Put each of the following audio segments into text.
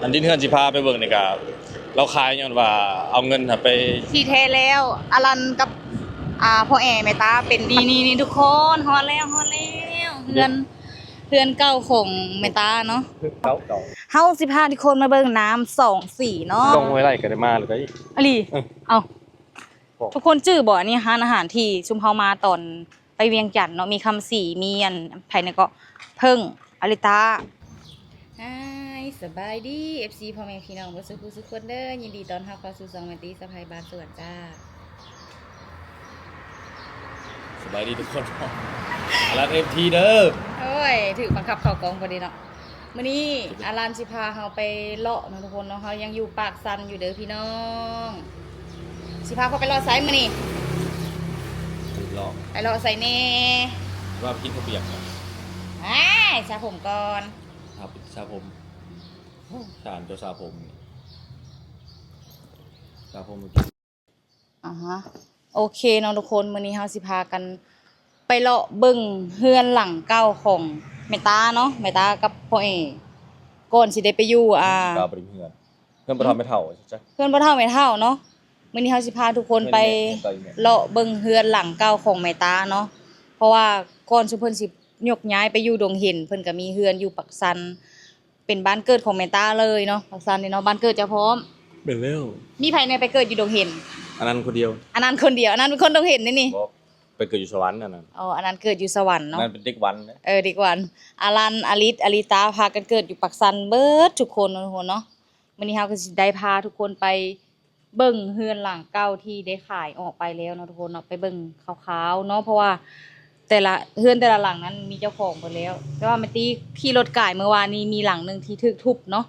ອັນດິນເຮືອນຊິພາໄປເບິ່ງນີ້ກະ ລາວຂາຍຍ້ອນວ່າເອົາເງິນຫັ້ນໄປ ທີ່ແທ້ແລ້ວ ອາລັນກັບ ອ່າ ພໍ່ແອແມ່ຕາເປັນ ນີ້ໆໆ ທຸກຄົນ ຮອດແລ້ວ ຮອດແລ້ວ ເຮືອນ ເຮືອນເກົ່າຂອງແມ່ຕາເນາະ ເຮືອນເກົ່າໆ ເຮົາຊິພາທຸກຄົນມາເບິ່ງນ້ຳສອງສີເນາະ ຕ້ອງໄວ້ໄລ່ກໍໄດ້ມາແລ້ວກໍ ອີ່ຫຼີ ເອີ ເອົ້າ ທຸກຄົນຈື່ບໍ່? ອັນນີ້ຮ້ານອາຫານທີ່ຊຸມເຮົາມາຕອນໄປວຽງຈັນເນາະ ມີຄຳສີ ມີອັນ ໃຜແດ່ເກາະ ເພິ່ງ ອາລິຕາ ຮາຍ ສະບາຍດີ ເອັຟຊີ ພໍ່ແມ່ພີ່ນ້ອງເບິດສູ່ຜູ້ສູ່ຄົນເດີ ຍິນດີຕ້ອນຮັບເຂົ້າສູ່ຊ່ອງແມ່ຕີສະໃພ້ບ້ານສວນຈ້າ ສະບາຍດີທຸກຄົນ ອາລັນ ເອັຟທີ ເດີ ໂອ້ຍ ຖືກບັງຄັບເຂົ້າກ້ອງພໍດີເນາະ. ມື້ນີ້ອາລັນຊິພາເຮົາໄປເລາະເນາະທຸກຄົນເນາະ ເຮົາຍັງຢູ່ປາກຊັນຢູ່ເດີພີ່ນ້ອງ ຊິພາເຂົາໄປເລາະໃສມື້ນີ້? ໄປເລາະ ໄປເລາະໃສແດ່? ວ່າໄປກິນເຂົ້າປຽກ ອ້າຍ ສະຜົມກ່ອນ ສະຜົມ ໂອ້ ສານເຈົ້າສະຜົມ ສະຜົມ ອາຮະ ໂອເຄເນາະທຸກຄົນ ມື້ນີ້ເຮົາຊິພາກັນໄປເລາະເບິ່ງເຮືອນຫຼັງເກົ່າຂອງແມ່ຕາເນາະ ແມ່ຕາກັບພໍ່ເອ ກ່ອນຊິໄດ້ໄປຢູ່ ອ່າ ເຮືອນບໍ່ເຖົ້າແມ່ເຖົ້າ ເຮືອນບໍ່ເຖົ້າແມ່ເຖົ້າເນາະ ມື້ນີ້ເຮົາຊິພາທຸກຄົນໄປເລາະເບິ່ງເຮືອນຫຼັງເກົ່າຂອງແມ່ຕາເນາະ ເພາະວ່າກ່ອນຊຸມເພິ່ນຊິຍົກຍ້າຍໄປຢູ່ດົງເຫັນ ເພິ່ນກະມີເຮືອນຢູ່ປາກຊັນ ເປັນບ້ານເກີດຂອງແມ່ຕາເລີຍເນາະ ປາກຊັນນີ້ເນາະ ບ້ານເກີດເຈົ້າພ້ອມ ແມ່ນແລ້ວ ມີໃຜແດ່ໄປເກີດຢູ່ດົງເຫັນ? ອັນນັ້ນຄົນດຽວ ອັນນັ້ນຄົນດຽວ ອັນນັ້ນເປັນຄົນດົງເຫັນນີ້ນີ້ ບໍ່ ໄປເກີດຢູ່ສະຫວັນ ອັນນັ້ນ ອໍ ອັນນັ້ນເກີດຢູ່ສະຫວັນເນາະ ອັນນັ້ນເປັນເດັກວັນ ເອີ ເດັກວັນ ອາລັນ ອາລິດ ອາລິຕາ ພາກັນເກີດຢູ່ປາກຊັນເບິດທຸກຄົນເນາະ ທຸກຄົນເນາະ ມື້ນີ້ເຮົາກໍຊິໄດ້ພາທຸກຄົນໄປ ເບິ່ງເຮືອນຫຼັງເກົ່າທີ່ໄດ້ຂາຍອອກໄປແລ້ວເນາະທຸກຄົນເນາະ ໄປເບິ່ງຄ່າວໆເນາະ ເພາະວ່າແຕ່ລະ ເຮືອນແຕ່ລະຫຼັງນັ້ນມີເຈົ້າຂອງເບິດແລ້ວ ແຕ່ວ່າແມ່ຕີຂີ່ລົດກາຍມື້ວານນີ້ ມີຫຼັງໜຶ່ງທີ່ຖືກທຸບເນາະ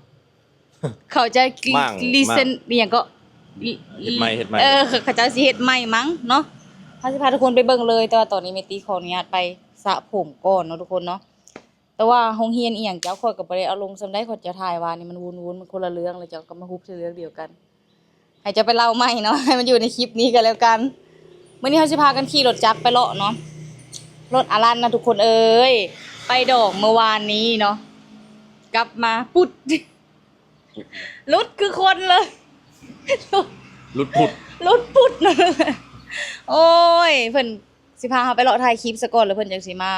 ເຂົາຈະ ໝ້າງ ລີເຊັນ ໝ້າງ ອີ່ຫຍັງເກາະ ເຮັດໃໝ່ ເຮັດໃໝ່ ເອີ ເຂົາເຈົ້າຊິເຮັດໃໝ່ມັ້ງເນາະ ເຮົາຊິພາທຸກຄົນໄປເບິ່ງເລີຍ ແຕ່ວ່າຕອນນີ້ແມ່ຕີຂໍອະນຸຍາດໄປສະຜົມກ່ອນເນາະທຸກຄົນເນາະ. ແຕ່ວ່າໂຮງຮຽນອີ່ຫຍັງເຈົ້າ ຂ້ອຍກໍບໍ່ໄດ້ເອົາລົງສ່ຳໃດ ຂ້ອຍຈະຖ່າຍວ່ານີ້ມັນວຸ້ນໆ ມັນຄົນລະເລື່ອງ ແລ້ວເຈົ້າກໍມາຮຸບໃສ່ເລື່ອງດຽວກັນ ໃຫ້ເຈົ້າໄປເລົ່າໃໝ່ເນາະ ໃຫ້ມັນຢູ່ໃນຄລິບນີ້ກໍແລ້ວກັນ. ມື້ນີ້ເຮົາຊິພາກັນຂີ່ລົດຈັກໄປເລາະເນາະ ລົດອາລັນນະທຸກຄົນເອີຍ ໄປດອງມື້ວານນີ້ເນາະ ກັບມາປຸດ ຫຼຸດຄືຄົນເລີຍ ຫຼຸດພຸດ ຫຼຸດພຸດ ໂອ້ຍ ເພິ່ນ ຊິພາເຮົາໄປເລາະຖ່າຍຄລິບສາກ່ອນ ແລ້ວເພິ່ນຈັ່ງຊິມາ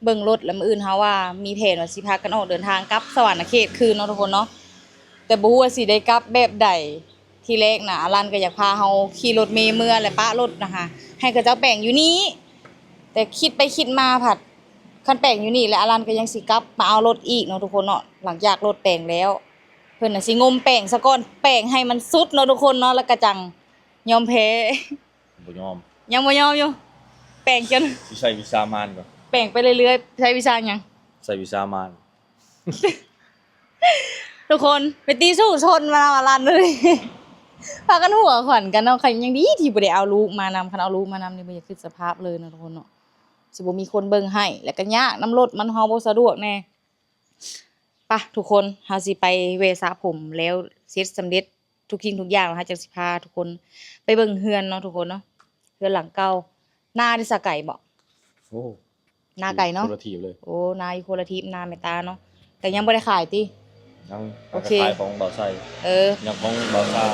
ເບິ່ງລົດ. ແລ້ວມື້ອື່ນເຮົາວ່າມີແຜນວ່າຊິພາກັນອອກເດີນທາງກັບສະຫວັນນະເຂດຄືນເນາະທຸກຄົນເນາະ ແຕ່ບໍ່ຮູ້ວ່າຊິໄດ້ກັບແບບໃດ. ທີແລກນະ ອາລັນກໍຢາກພາເຮົາຂີ່ລົດເມເມືອ ແລະປະລົດນະຫາ ໃຫ້ເຂົາເຈົ້າແປງຢູ່ນີ້ ແຕ່ຄິດໄປຄິດມາພັດ ຄັນແປງຢູ່ນີ້ແລ້ວ ອາລັນກໍຍັງຊິກັບມາເອົາລົດອີກເນາະທຸກຄົນເນາະ. ຫຼັງຈາກລົດແປງແລ້ວ ເພິ່ນນະຊິງົມແປງສາກ່ອນ ແປງໃຫ້ມັນສຸດເນາະທຸກຄົນເນາະ ແລ້ວກໍຈັ່ງຍອມແພ້. ບໍ່ຍອມ ຍັງບໍ່ຍອມຢູ່ ແປງຈົນ ຊິໃຊ້ວິຊາມານກ່ອນ ແປງໄປເລື້ອຍໆ. ໃຊ້ວິຊາຫຍັງ? ໃຊ້ວິຊາມານ ທຸກຄົນ ໄປຕີສູ້ຊົນມານຳອາລັນເລີຍ ພາກັນຫົວຂວັນກັນເນາະ. ຍັງດີທີ່ບໍ່ໄດ້ເອົາລູກມານຳ ຄັນເອົາລູກມານຳນີ້ບໍ່ຢາກຄິດສະພາບເລີຍເນາະທຸກຄົນເນາະ ຊິບໍ່ມີຄົນເບິ່ງໃຫ້ ແລ້ວກໍຍາກນຳລົດມັນ ເຮົາບໍ່ສະດວກແດ່. ປະ ທຸກຄົນ ເຮົາຊິໄປແວ່ສະຜົມແລ້ວ ເສັດສຳເລັດທຸກສິ່ງທຸກຢ່າງ ແລ້ວເຮົາຈັ່ງຊິພາທຸກຄົນໄປເບິ່ງເຮືອນເນາະທຸກຄົນເນາະ. ເຮືອນຫຼັງເກົ່າ ນາເດ ສາໄກບໍ? ໂອ້ ນາໄກເນາະ ຄົນລະທີບເລີຍ. ໂອ້ ນາຢູ່ຄົນລະທີບ ນາແມ່ຕາເນາະ ແຕ່ຍັງບໍ່ໄດ້ຂາຍຕິ? ຍັງ ໂອເຄ ຂາຍຂອງບ່າວໄຊ ເອີ ຍັງຂອງບ່າວຊາ.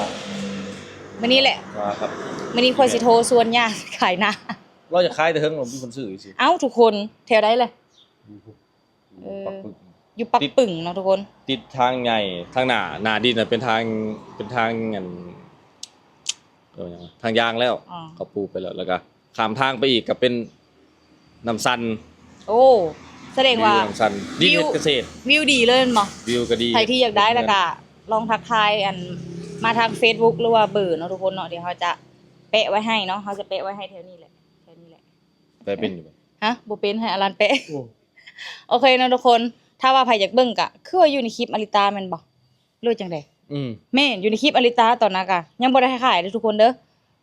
ມື້ນີ້ແຫຼະ ວ່າຄັບ ມື້ນີ້ຂ້ອຍຊິໂທຊວນຍ່າຂາຍນາ. ລາວຢາກຂາຍແຕ່ເຖິງ ມີຄົນຊື້ຊິ. ເອົ້າ ທຸກຄົນ ແຖວໃດລະ? ເອີ ຢູ່ປັກປຶງ ຢູ່ປັກປຶງເນາະທຸກຄົນ ຕິດທາງໃຫຍ່ ທາງໜ້າ ໜ້າດິນນະເປັນທາງ ເປັນທາງອັນ ເອີ້ນຫຍັງ ທາງຢາງແລ້ວ ເຂົາປູໄປແລ້ວ ແລ້ວກະຂ້າມທາງໄປອີກກະເປັນນ້ຳຊັນ. ໂອ້ ສະແດງວ່າ ວິວນ້ຳຊັນ ດິນເຮັດກະເສດ ວິວດີເລີຍແມ່ນບໍ່? ວິວກະດີ ໃຜທີ່ຢາກໄດ້ແລ້ວກະລອງທັກທາຍອັນ ມາທາງເຟສບຸກ ຫຼືວ່າເບີເນາະທຸກຄົນເນາະ ດຽວເຮົາຈະແປະໄວ້ໃຫ້ເນາະ ເຮົາຈະແປະໄວ້ໃຫ້ແຖວນີ້ແຫຼະ ແຖວນີ້ແຫຼະ. ແປະເປັນຢູ່ບໍ່? ຮະ ບໍ່ເປັນ ໃຫ້ອາລັນແປະ. ໂອເຄເນາະທຸກຄົນ ຖ້າວ່າໃຜຢາກເບິ່ງກະ ຄືວ່າຢູ່ໃນຄລິບອາລິຕາແມ່ນບໍ່ ຫຼືວ່າຈັ່ງໃດ? ອືມ ແມ່ນ ຢູ່ໃນຄລິບອາລິຕາຕອນນັ້ນກະ ຍັງບໍ່ໄດ້ຂາຍເດີທຸກຄົນເດີ.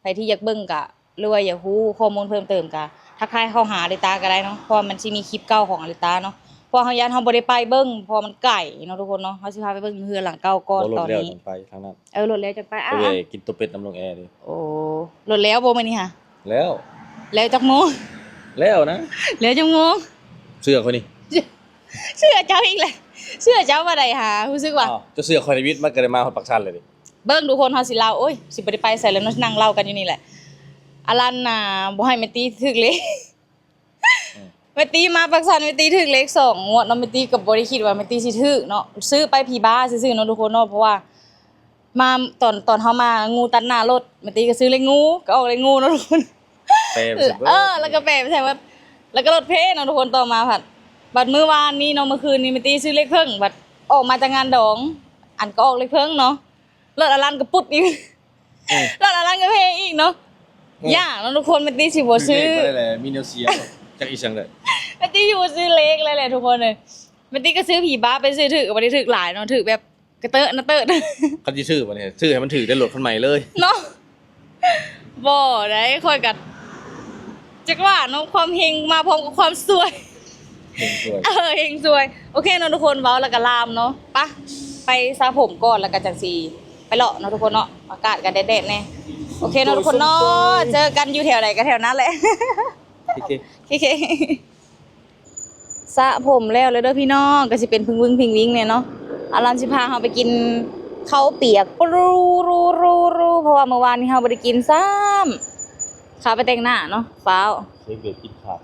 ໃຜທີ່ຢາກເບິ່ງກະ ຫຼືວ່າຢາກຮູ້ຂໍ້ມູນເພີ່ມເຕີມກະ ທັກທາຍເຂົ້າຫາອາລິຕາກໍໄດ້ເນາະ ເພາະວ່າມັນຊິມີຄລິບເກົ່າຂອງອາລິຕາເນາະ ເພາະວ່າເຮົາຢ້ານເຮົາບໍ່ໄດ້ໄປເບິ່ງ ເພາະວ່າມັນໄກເນາະທຸກຄົນເນາະ. ເຮົາຊິພາໄປເບິ່ງເຮືອນຫຼັງເກົ່າກ່ອນຕອນນີ້ ລົດແລ້ວຈັ່ງໄປທາງນັ້ນ. ເອີ ລົດແລ້ວຈັ່ງໄປ ອາ ໄປແວ່ກິນຕົວເປັດນຳລຸງແອເດີ. ໂອ້ ລົດແລ້ວບໍ່ມື້ນີ້ຫະ? ແລ້ວ ແລ້ວຈັກໂມງ? ແລ້ວນະ ແລ້ວຈັກໂມງ? ເຊື່ອຂ້ອຍນີ້ ເຊື່ອເຈົ້າອີກແຫຼະ ເຊື່ອເຈົ້າວ່າໃດຫາ ຮູ້ສຶກວ່າ ອ້າວ ເຈົ້າເຊື່ອຂ້ອຍທຳອິດ ມັນກໍໄດ້ມາຮອດປາກຊັນແລ້ວນີ້. ເບິ່ງທຸກຄົນ ເຮົາຊິເລົ່າ ໂອ້ຍ ຊິບໍ່ໄດ້ໄປໃສແລ້ວເນາະ ນັ່ງເລົ່າກັນຢູ່ນີ້ແຫຼະ. ອາລັນນະ ບໍ່ໃຫ້ແມ່ຕີຖືກເລກ ອືມ ແມ່ຕີມາປາກຊັນ ແມ່ຕີຖືກເລກສອງງວດເນາະ. ແມ່ຕີກໍບໍ່ໄດ້ຄິດວ່າແມ່ຕີຊິຖືກເນາະ ຊື້ໄປຜີບ້າຊື່ໆເນາະທຸກຄົນເນາະ ເພາະວ່າ ມາຕອນ ຕອນເຮົາມາ ງູຕັດໜ້າລົດ ແມ່ຕີກໍຊື້ເລກງູ ກໍອອກເລກງູເນາະທຸກຄົນ. ແປໄປໃສ່ເບິດ ເອີ ແລ້ວກໍແປໄປໃສ່ເບິດ ແລ້ວກໍລົດເພເນາະທຸກຄົນ. ຕໍ່ມາພັດ ບັດມື້ວານນີ້ເນາະ ມື້ຄືນນີ້ແມ່ຕີຊື້ເລກເຜິ້ງ ບັດອອກມາຈາກງານດອງ ອັນກໍອອກເລກເຜິ້ງເນາະ ລົດອາລັນກໍປຸດອີກ ເອີ ລົດອາລັນກໍເພອີກເນາະ. ເອີ ຢ່າເນາະທຸກຄົນ ແມ່ຕີຊິບໍ່ຊື້ ຊື້ເລກບໍ່ໄດ້ແຫຼະ ມີແນວເສຍ ຈັກອີ່ຫຍັງເລີຍ ແມ່ຕີຊິບໍ່ຊື້ເລກເລີຍແຫຼະທຸກຄົນເອີຍ. ແມ່ຕີກໍຊື້ຜີບ້າໄປຊື່ໆ ກໍບໍ່ໄດ້ຖືກຫຼາຍເນາະ ຖືກແບບ ກະເຕີນະເຕີ ຄັນຊິຊື້ບັດນີ້ ຊື້ໃຫ້ມັນຖືກໄດ້ລົດຄັນໃໝ່ເລີຍເນາະ. ບໍ່ໄດ້ ຂ້ອຍກະຈັກວ່າເນາະ ຄວາມເຮັງມາພ້ອມກັບຄວາມຊວຍ ເຮັງຊວຍ ເອີ ເຮັງຊວຍ. ໂອເຄເນາະທຸກຄົນ ເວົ້າແລ້ວກະລາມເນາະ ປະ ໄປສະຜົມກ່ອນ ແລ້ວກະຈັ່ງຊິໄປເລາະເນາະທຸກຄົນເນາະ. ອາກາດກະແດດໆແດ່ ໂອເຄເນາະທຸກຄົນເນາະ ເຈີກັນຢູ່ແຖວໃດກະແຖວນັ້ນແຫຼະ ເຄເຄ ເຄເຄ. ສະຜົມແລ້ວແລ້ວເດີພີ່ນ້ອງ ກໍຊິເປັນພິງວຶ່ງພິງວິ່ງແດ່ເນາະ. ອາລັນຊິພາເຮົາໄປກິນເຂົ້າປຽກ ເພາະວ່າມື້ວານນີ້ເຮົາບໍ່ໄດ້ກິນຊ້ຳ ຄາໄປແຕ່ງໜ້າເນາະ ຟ້າວ ໃຊ້ເບດກິນຂາດ.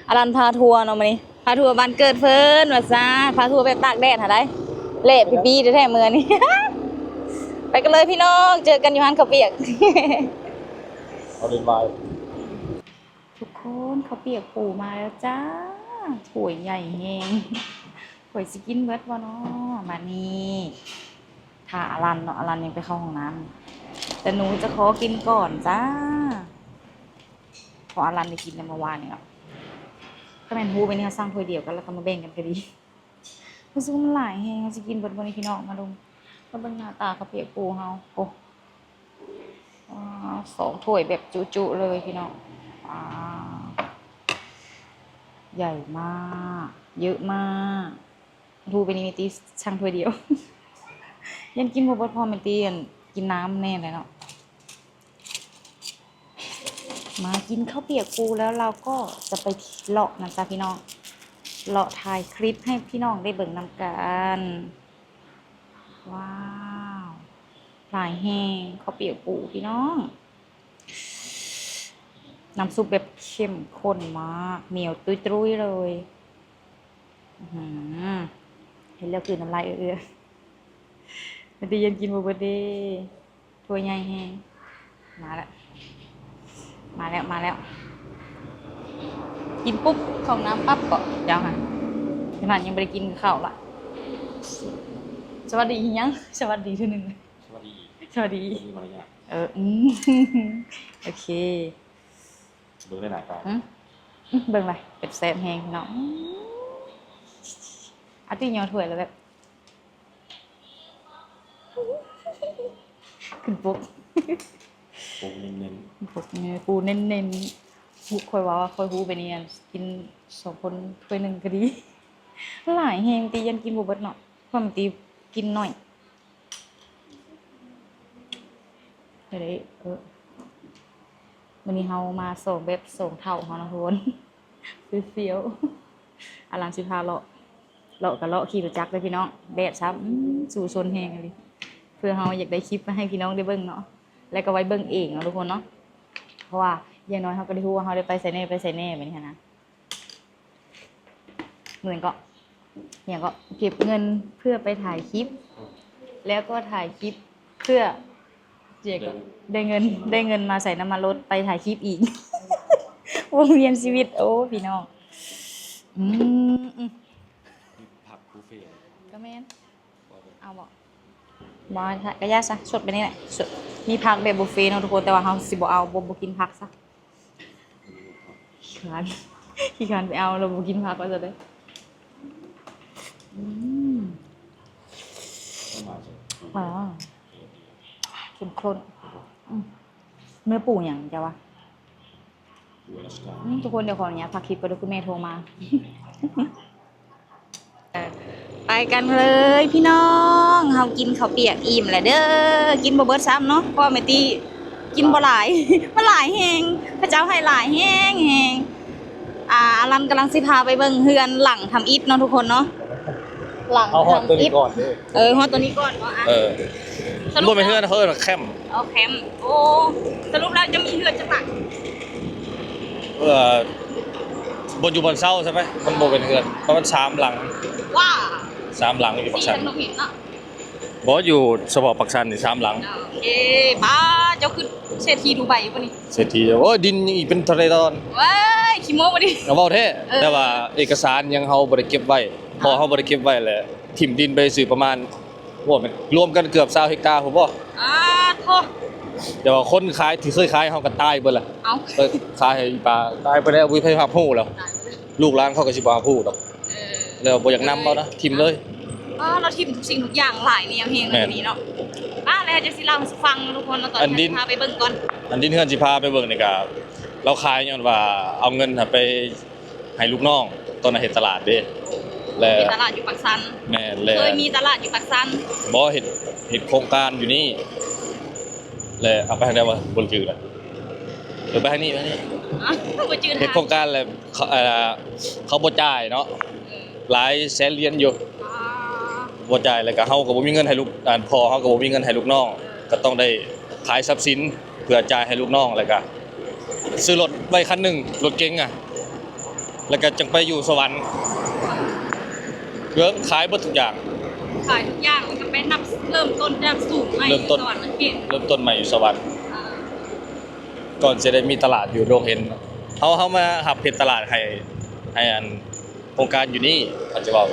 ອາລັນພາທົວເນາະມື້ນີ້ ພາທົວບ້ານເກີດເພິ່ນວ່າຊັ້ນ ພາທົວແບບຕາກແດດຫັ້ນໃດ ແຫຼະປີໆແທ້ໆມື້ນີ້. ໄປກັນເລີຍພີ່ນ້ອງ ເຈີກັນຢູ່ຮ້ານເຂົ້າປຽກ ເອົາເລນວາຍ. ທຸກຄົນ ເຂົ້າປຽກປູມາແລ້ວຈ້າ ຖ້ວຍໃຫຍ່ແຮງ ຂ້ອຍຊິກິນເບິດບໍ່ນໍ. ມານີ້ ຖ້າອາລັນເນາະ ອາລັນຍັງໄປເຂົ້າຫ້ອງນ້ຳ ແຕ່ໜູຈະຂໍກິນກ່ອນຈ້າ ເພາະອາລັນໄດ້ກິນແຕ່ມື້ວານນີ້ແລ້ວ. ຖ້າແມ່ນຮູ້ແບບນີ້ ເຮົາສັ່ງຖ້ວຍດຽວກັນ ແລ້ວກໍມາແບ່ງກັນກໍດີ. ຮູ້ສຶກວ່າມັນຫຼາຍແຮງ ເຮົາຊິກິນເບິດບໍ່ນີ້ພີ່ນ້ອງ ມາເບິ່ງ ມາເບິ່ງໜ້າຕາເຂົ້າປຽກປູເຮົາ ໂອ້ ວ້າວ ສອງຖ້ວຍແບບຈຸໆເລີຍພີ່ນ້ອງ. ວ້າວ ໃຫຍ່ມາກ ເຍີະມາກ ຮູ້ໄປນີ້ມີຕິ ສັ່ງຖ້ວຍດຽວ ຢ້ານກິນບໍ່ເບິດ ເພາະແມ່ນຕິ ອັນ ກິນນ້ຳແດ່ແຫຼະເນາະ. ມາກິນເຂົ້າປຽກປູແລ້ວ ເຮົາກໍຈະໄປເລາະນະຈ້າພີ່ນ້ອງ ເລາະຖ່າຍຄລິບໃຫ້ພີ່ນ້ອງໄດ້ເບິ່ງນຳກັນ. ວ້າວ ຫຼາຍແຮງ ເຂົ້າປຽກປູພີ່ນ້ອງ ນ້ຳຊຸບແບບເຂັ້ມຂຸ້ນມາກ ໜຽວຕຸ້ຍໆເລີຍ. ອື ເຫັນແລ້ວຄືນ້ຳລາຍເອື້ອໆ ແຕ່ຢ້ານກິນບໍ່ເບິດເດ້. ຖ້ວຍໃຫຍ່ແຮງ ມາແລ້ວ ມາແລ້ວ ມາແລ້ວ ກິນປຸບເຂົ້າຫ້ອງນ້ຳປັບເກາະ ເຈົ້າຫັ້ນ ຂະໜາດຍັງບໍ່ໄດ້ກິນເຂົ້າລະ. ສະຫວັດດີອີຫຍັງ ສະຫວັດດີເທື່ອໜຶ່ງ ສະຫວັດດີ ສະຫວັດດີ ມີມາລະຍາດ ເອີ ອື ໂອເຄ ເບິ່ງໄດ້ໜ້າຕາ ອື ເບິ່ງລະ ແຊບໆແຮງເນາະ ອື ອາຕິຍໍຖ້ວຍລະແບບ ຂຶ້ນປົກ ປູເນັ້ນໆ ປົກເນີ ປູເນັ້ນໆ ຮູ້ ຂ້ອຍວ່າ ຂ້ອຍຮູ້ໄປນີ້ ກິນສອງຄົນຖ້ວຍໜຶ່ງກໍດີ. ຫຼາຍແຮງຕິ ຢ້ານກິນບໍ່ເບິດເນາະ ເພາະມັນຕິກິນໜ້ອຍ. ເອີ ມື້ນີ້ເຮົາມາສອງແບບສອງເຖົ້າເຮົາເນາະທຸກຄົນ ເຟຍວໆ ອາລັນຊິພາເລາະ ເລາະກໍເລາະຂີ່ລົດຈັກເດີພີ່ນ້ອງ ແດດຊ້ຳ ອື ສູ້ຊົນແຮງອີ່ຫຼີ ເພື່ອເຮົາຢາກໄດ້ຄລິບມາໃຫ້ພີ່ນ້ອງໄດ້ເບິ່ງເນາະ ແລ້ວກໍໄວ້ເບິ່ງເອງເນາະທຸກຄົນເນາະ ເພາະວ່າຢ່າງໜ້ອຍເຮົາກໍໄດ້ຮູ້ວ່າເຮົາໄດ້ໄປໃສແດ່ ໄປໃສແດ່ ແບບນີ້ຫັ້ນນະ. ເໝືອນກໍ ຫຍັງກໍ ເກັບເງິນເພື່ອໄປຖ່າຍຄລິບ ແລ້ວກໍຖ່າຍຄລິບເພື່ອ ເຈ ກໍ ໄດ້ເງິນ ໄດ້ເງິນມາໃສ່ນ້ຳມັນລົດ ໄປຖ່າຍຄລິບອີກ ວົງວຽນຊີວິດ ໂອ້ ພີ່ນ້ອງ ອືມ ອື ມີຜັກບຸບເຟ ກໍແມ່ນ ເອົາບໍ່? ບໍ່ ກະຢ່າຊະ ສົດໄປນີ້ແຫຼະ ສົດ ມີຜັກແບບບຸບເຟເນາະທຸກຄົນ ແຕ່ວ່າເຮົາຊິບໍ່ເອົາ ບໍ່ ບໍ່ກິນຜັກຊະ. ຂີ້ຄ້ານ ຂີ້ຄ້ານໄປເອົາ ແລ້ວບໍ່ກິນຜັກວ່າຊັ້ນເດ້. ອືມ ອໍ ເຂັ້ມຂຸ້ນ ອືມ ເນື້ອປູຫຍັງເຈົ້າວ່າ? ອືມ ທຸກຄົນ ດຽວຂໍອະນຸຍາດພັກຄລິບກ່ອນເດີ ຄືແມ່ໂທມາ. ໄປກັນເລີຍພີ່ນ້ອງ ເຮົາກິນເຂົ້າປຽກອີ່ມແລ້ວເດີ ກິນບໍ່ເບິດຊ້ຳເນາະ ເພາະວ່າແມ່ຕິກິນບໍ່ຫຼາຍ ມັນຫຼາຍແຮງ ເຂົາເຈົ້າໃຫ້ຫຼາຍແຮງ ແຮງ ອ່າ ອາລັນກຳລັງຊິພາໄປເບິ່ງເຮືອນຫຼັງທຳອິດເນາະທຸກຄົນເນາະ. ຫຼັງ ເຮົາຮອດໂຕນີ້ກ່ອນເດ້. ເອີ ຮອດໂຕນີ້ກ່ອນເນາະ. ອ່ະ ເອີ ສະຫຼຸບ ບໍ່ແມ່ນເຮືອນ ເຂົາເອີ້ນວ່າແຄມ. ເອົາແຄມ. ໂອ້ ສະຫຼຸບແລ້ວຈະມີເຮືອນຈັກຫຼັງ? ເອີ ບໍ່ຢູ່ບ່ອນເຊົ່າໃຊ່ໄໝ? ມັນບໍ່ເປັນເຮືອນ ປະມານສາມຫຼັງ. ວ້າ ສາມຫຼັງຢູ່ປາກຊັນ. ບໍ່ ຢູ່ສະເພາະປາກຊັນນີ້ສາມຫຼັງ. ໂອເຄ. ປ້າ ເຈົ້າຄືເສດຖີດູໄບບໍ່ນີ້? ເສດຖີ ໂອ້ຍ ດິນອີກເປັນເທົ່າໃດຕອນ. ເວີ້ຍ ຂີ້ໂມ້ບໍ່ນີ້. ເວົ້າແທ້. ເອີ ແຕ່ວ່າເອກະສານຫຍັງເຮົາບໍ່ໄດ້ເກັບໄວ້ ເພາະເຮົາບໍ່ໄດ້ເກັບໄວ້ແຫຼະ ຖິ້ມດິນໄປຊື່ປະມານ ໂອ້ ແມ່ນລວມກັນເກືອບຊາວເຮັກຕາພຸ້ນບໍ່? ອ້າໂທ້. ແຕ່ວ່າຄົນຂາຍທີ່ເຄີຍຂາຍເຮົາກໍຕາຍເບິດລະ. ເອົ້າ ເອີ ຂາຍໃຫ້ອີ່ປ້າຕາຍໄປແລ້ວ ບໍ່ມີໃຜຮັບຮູ້ແລ້ວ. ຕາຍໄປແລ້ວ ລູກຫຼານເຂົາກໍຊິບໍ່ຮັບຮູ້ດອກ. ເອີ ແລ້ວບໍ່ຢາກນຳເອົານະ ຖິ້ມເລີຍ. ອໍ ລາວຖິ້ມທຸກສິ່ງທຸກຢ່າງຫຼາຍແນວແຮງ. ແມ່ນ ແບບນີ້ເນາະ. ປ້າ ແລ້ວຈະຊິເລົ່າສູ່ຟັງທຸກຄົນເນາະ ຕອນ ອັນດິນ ພາໄປເບິ່ງກ່ອນ. ອັນດິນເຮືອນຊິພາໄປເບິ່ງນີ້ກະ ລາວຂາຍຍ້ອນວ່າເອົາເງິນຫັ້ນໄປໃຫ້ລູກນ້ອງ ຕອນນັ້ນເຮັດຕະຫຼາດເດ້ ແລ້ວ ມີຕະຫຼາດຢູ່ປາກຊັນ. ແມ່ນແລ້ວ ເຄີຍມີຕະຫຼາດຢູ່ປາກຊັນ. ບໍ່ ເຮັດ ເຮັດໂຄງການຢູ່ນີ້ ແລ້ວເອົາໄປທາງໃດວະ ບໍ່ຈື່ລະ. ເອີ ໄປທາງນີ້ ໄປທາງນີ້. ອໍ ບໍ່ຈື່ ເຮັດໂຄງການແລ້ວ ເຂົາ ເອີ ເຂົາບໍ່ຈ່າຍເນາະ. ເອີ ຫຼາຍແສນຫຼຽນຢູ່. ອໍ ບໍ່ຈ່າຍ ແລ້ວກະເຮົາກໍບໍ່ມີເງິນໃຫ້ລູກ ອັນ ພໍ່ເຮົາກໍບໍ່ມີເງິນໃຫ້ລູກນ້ອງ ເອີ ກໍຕ້ອງໄດ້ຂາຍຊັບສິນເພື່ອຈ່າຍໃຫ້ລູກນ້ອງ ແລ້ວກະຊື້ລົດໄວ້ຄັນໜຶ່ງ ລົດເກັງອະ ແລ້ວກະຈັ່ງໄປຢູ່ສະຫວັນ. ເລື່ອງຂາຍເບິດທຸກຢ່າງ ຂາຍທຸກຢ່າງ ແລ້ວກໍໄປນັບເລີ່ມຕົ້ນຈາກສູນໃໝ່ ເລີ່ມຕົ້ນ ຢູ່ສະຫວັນນະ ເກດ ເລີ່ມຕົ້ນໃໝ່ຢູ່ສະຫວັນ. ອ່າ ກ່ອນຊິໄດ້ມີຕະຫຼາດຢູ່ດົງເຫັນ ເຮົາ ເຮົາມາຮັບເຮັດຕະຫຼາດໃຫ້ ໃຫ້ອັນ ໂຄງການຢູ່ນີ້ ເຂົາຈະເວົ້າ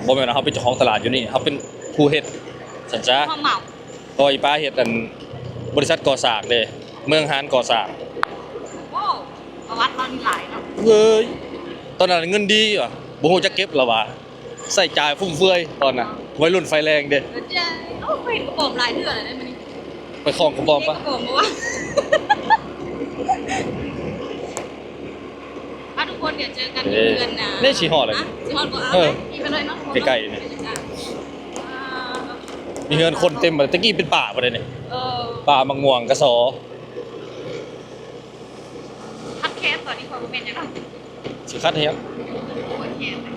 ບໍ່ແມ່ນວ່າເຮົາເປັນເຈົ້າຂອງຕະຫຼາດຢູ່ນີ້ ເຮົາເປັນຜູ້ເຮັດຊັ້ນຊະ ຜູ້ຮັບເໝົາ. ເພາະວ່າອີ່ປ້າເຮັດອັນ ບໍລິສັດກໍ່ສ້າງເດ້ ເມືອງຫານກໍ່ສ້າງ. ໂອ້ ປະຫວັດລາວນີ້ຫຼາຍເນາະ. ເວີ້ຍ ຕອນນັ້ນເງິນດີຫວາ ບໍ່ຮູ້ຈັກເກັບລະຫວາ ໃຊ້ຈ່າຍຟຸມເຟືອຍຕອນນັ້ນ ໄວລຸ້ນໄຟແລງເດ້. ເອີ ເຈົ້າ ໂອ້ ຂ້ອຍເຫັນກະປອມຫຼາຍເທື່ອແລ້ວເດ້ມື້ນີ້ ໄປຂອງກະປອມປະ ກະປອມບໍ່ວະ? ອ່ະ ທຸກຄົນ ດຽວເຈີກັນຢູ່ເຮືອນນະ ເອີ ນີ້ຊິຮອດແລ້ວ ຊິຮອດບໍ່? ເອີ ໄປ ໄປເລີຍເນາະ ໃກ້ໆນີ້ ອ່າ ມີເຮືອນຄົນເຕັມເບິດ ແຕ່ກີ້ເປັນປ່າບໍ່ໄດ້ນີ້. ເອີ ປ່າໝາກມ່ວງກະສໍ ຄັດແຄນຕອນນີ້ຂ້ອຍບໍ່ແມ່ນຫຍັງດອກ ຊິຄັດໃຫ້ຫຍັງ? ໂອເຄ ອ່ະ ມັນ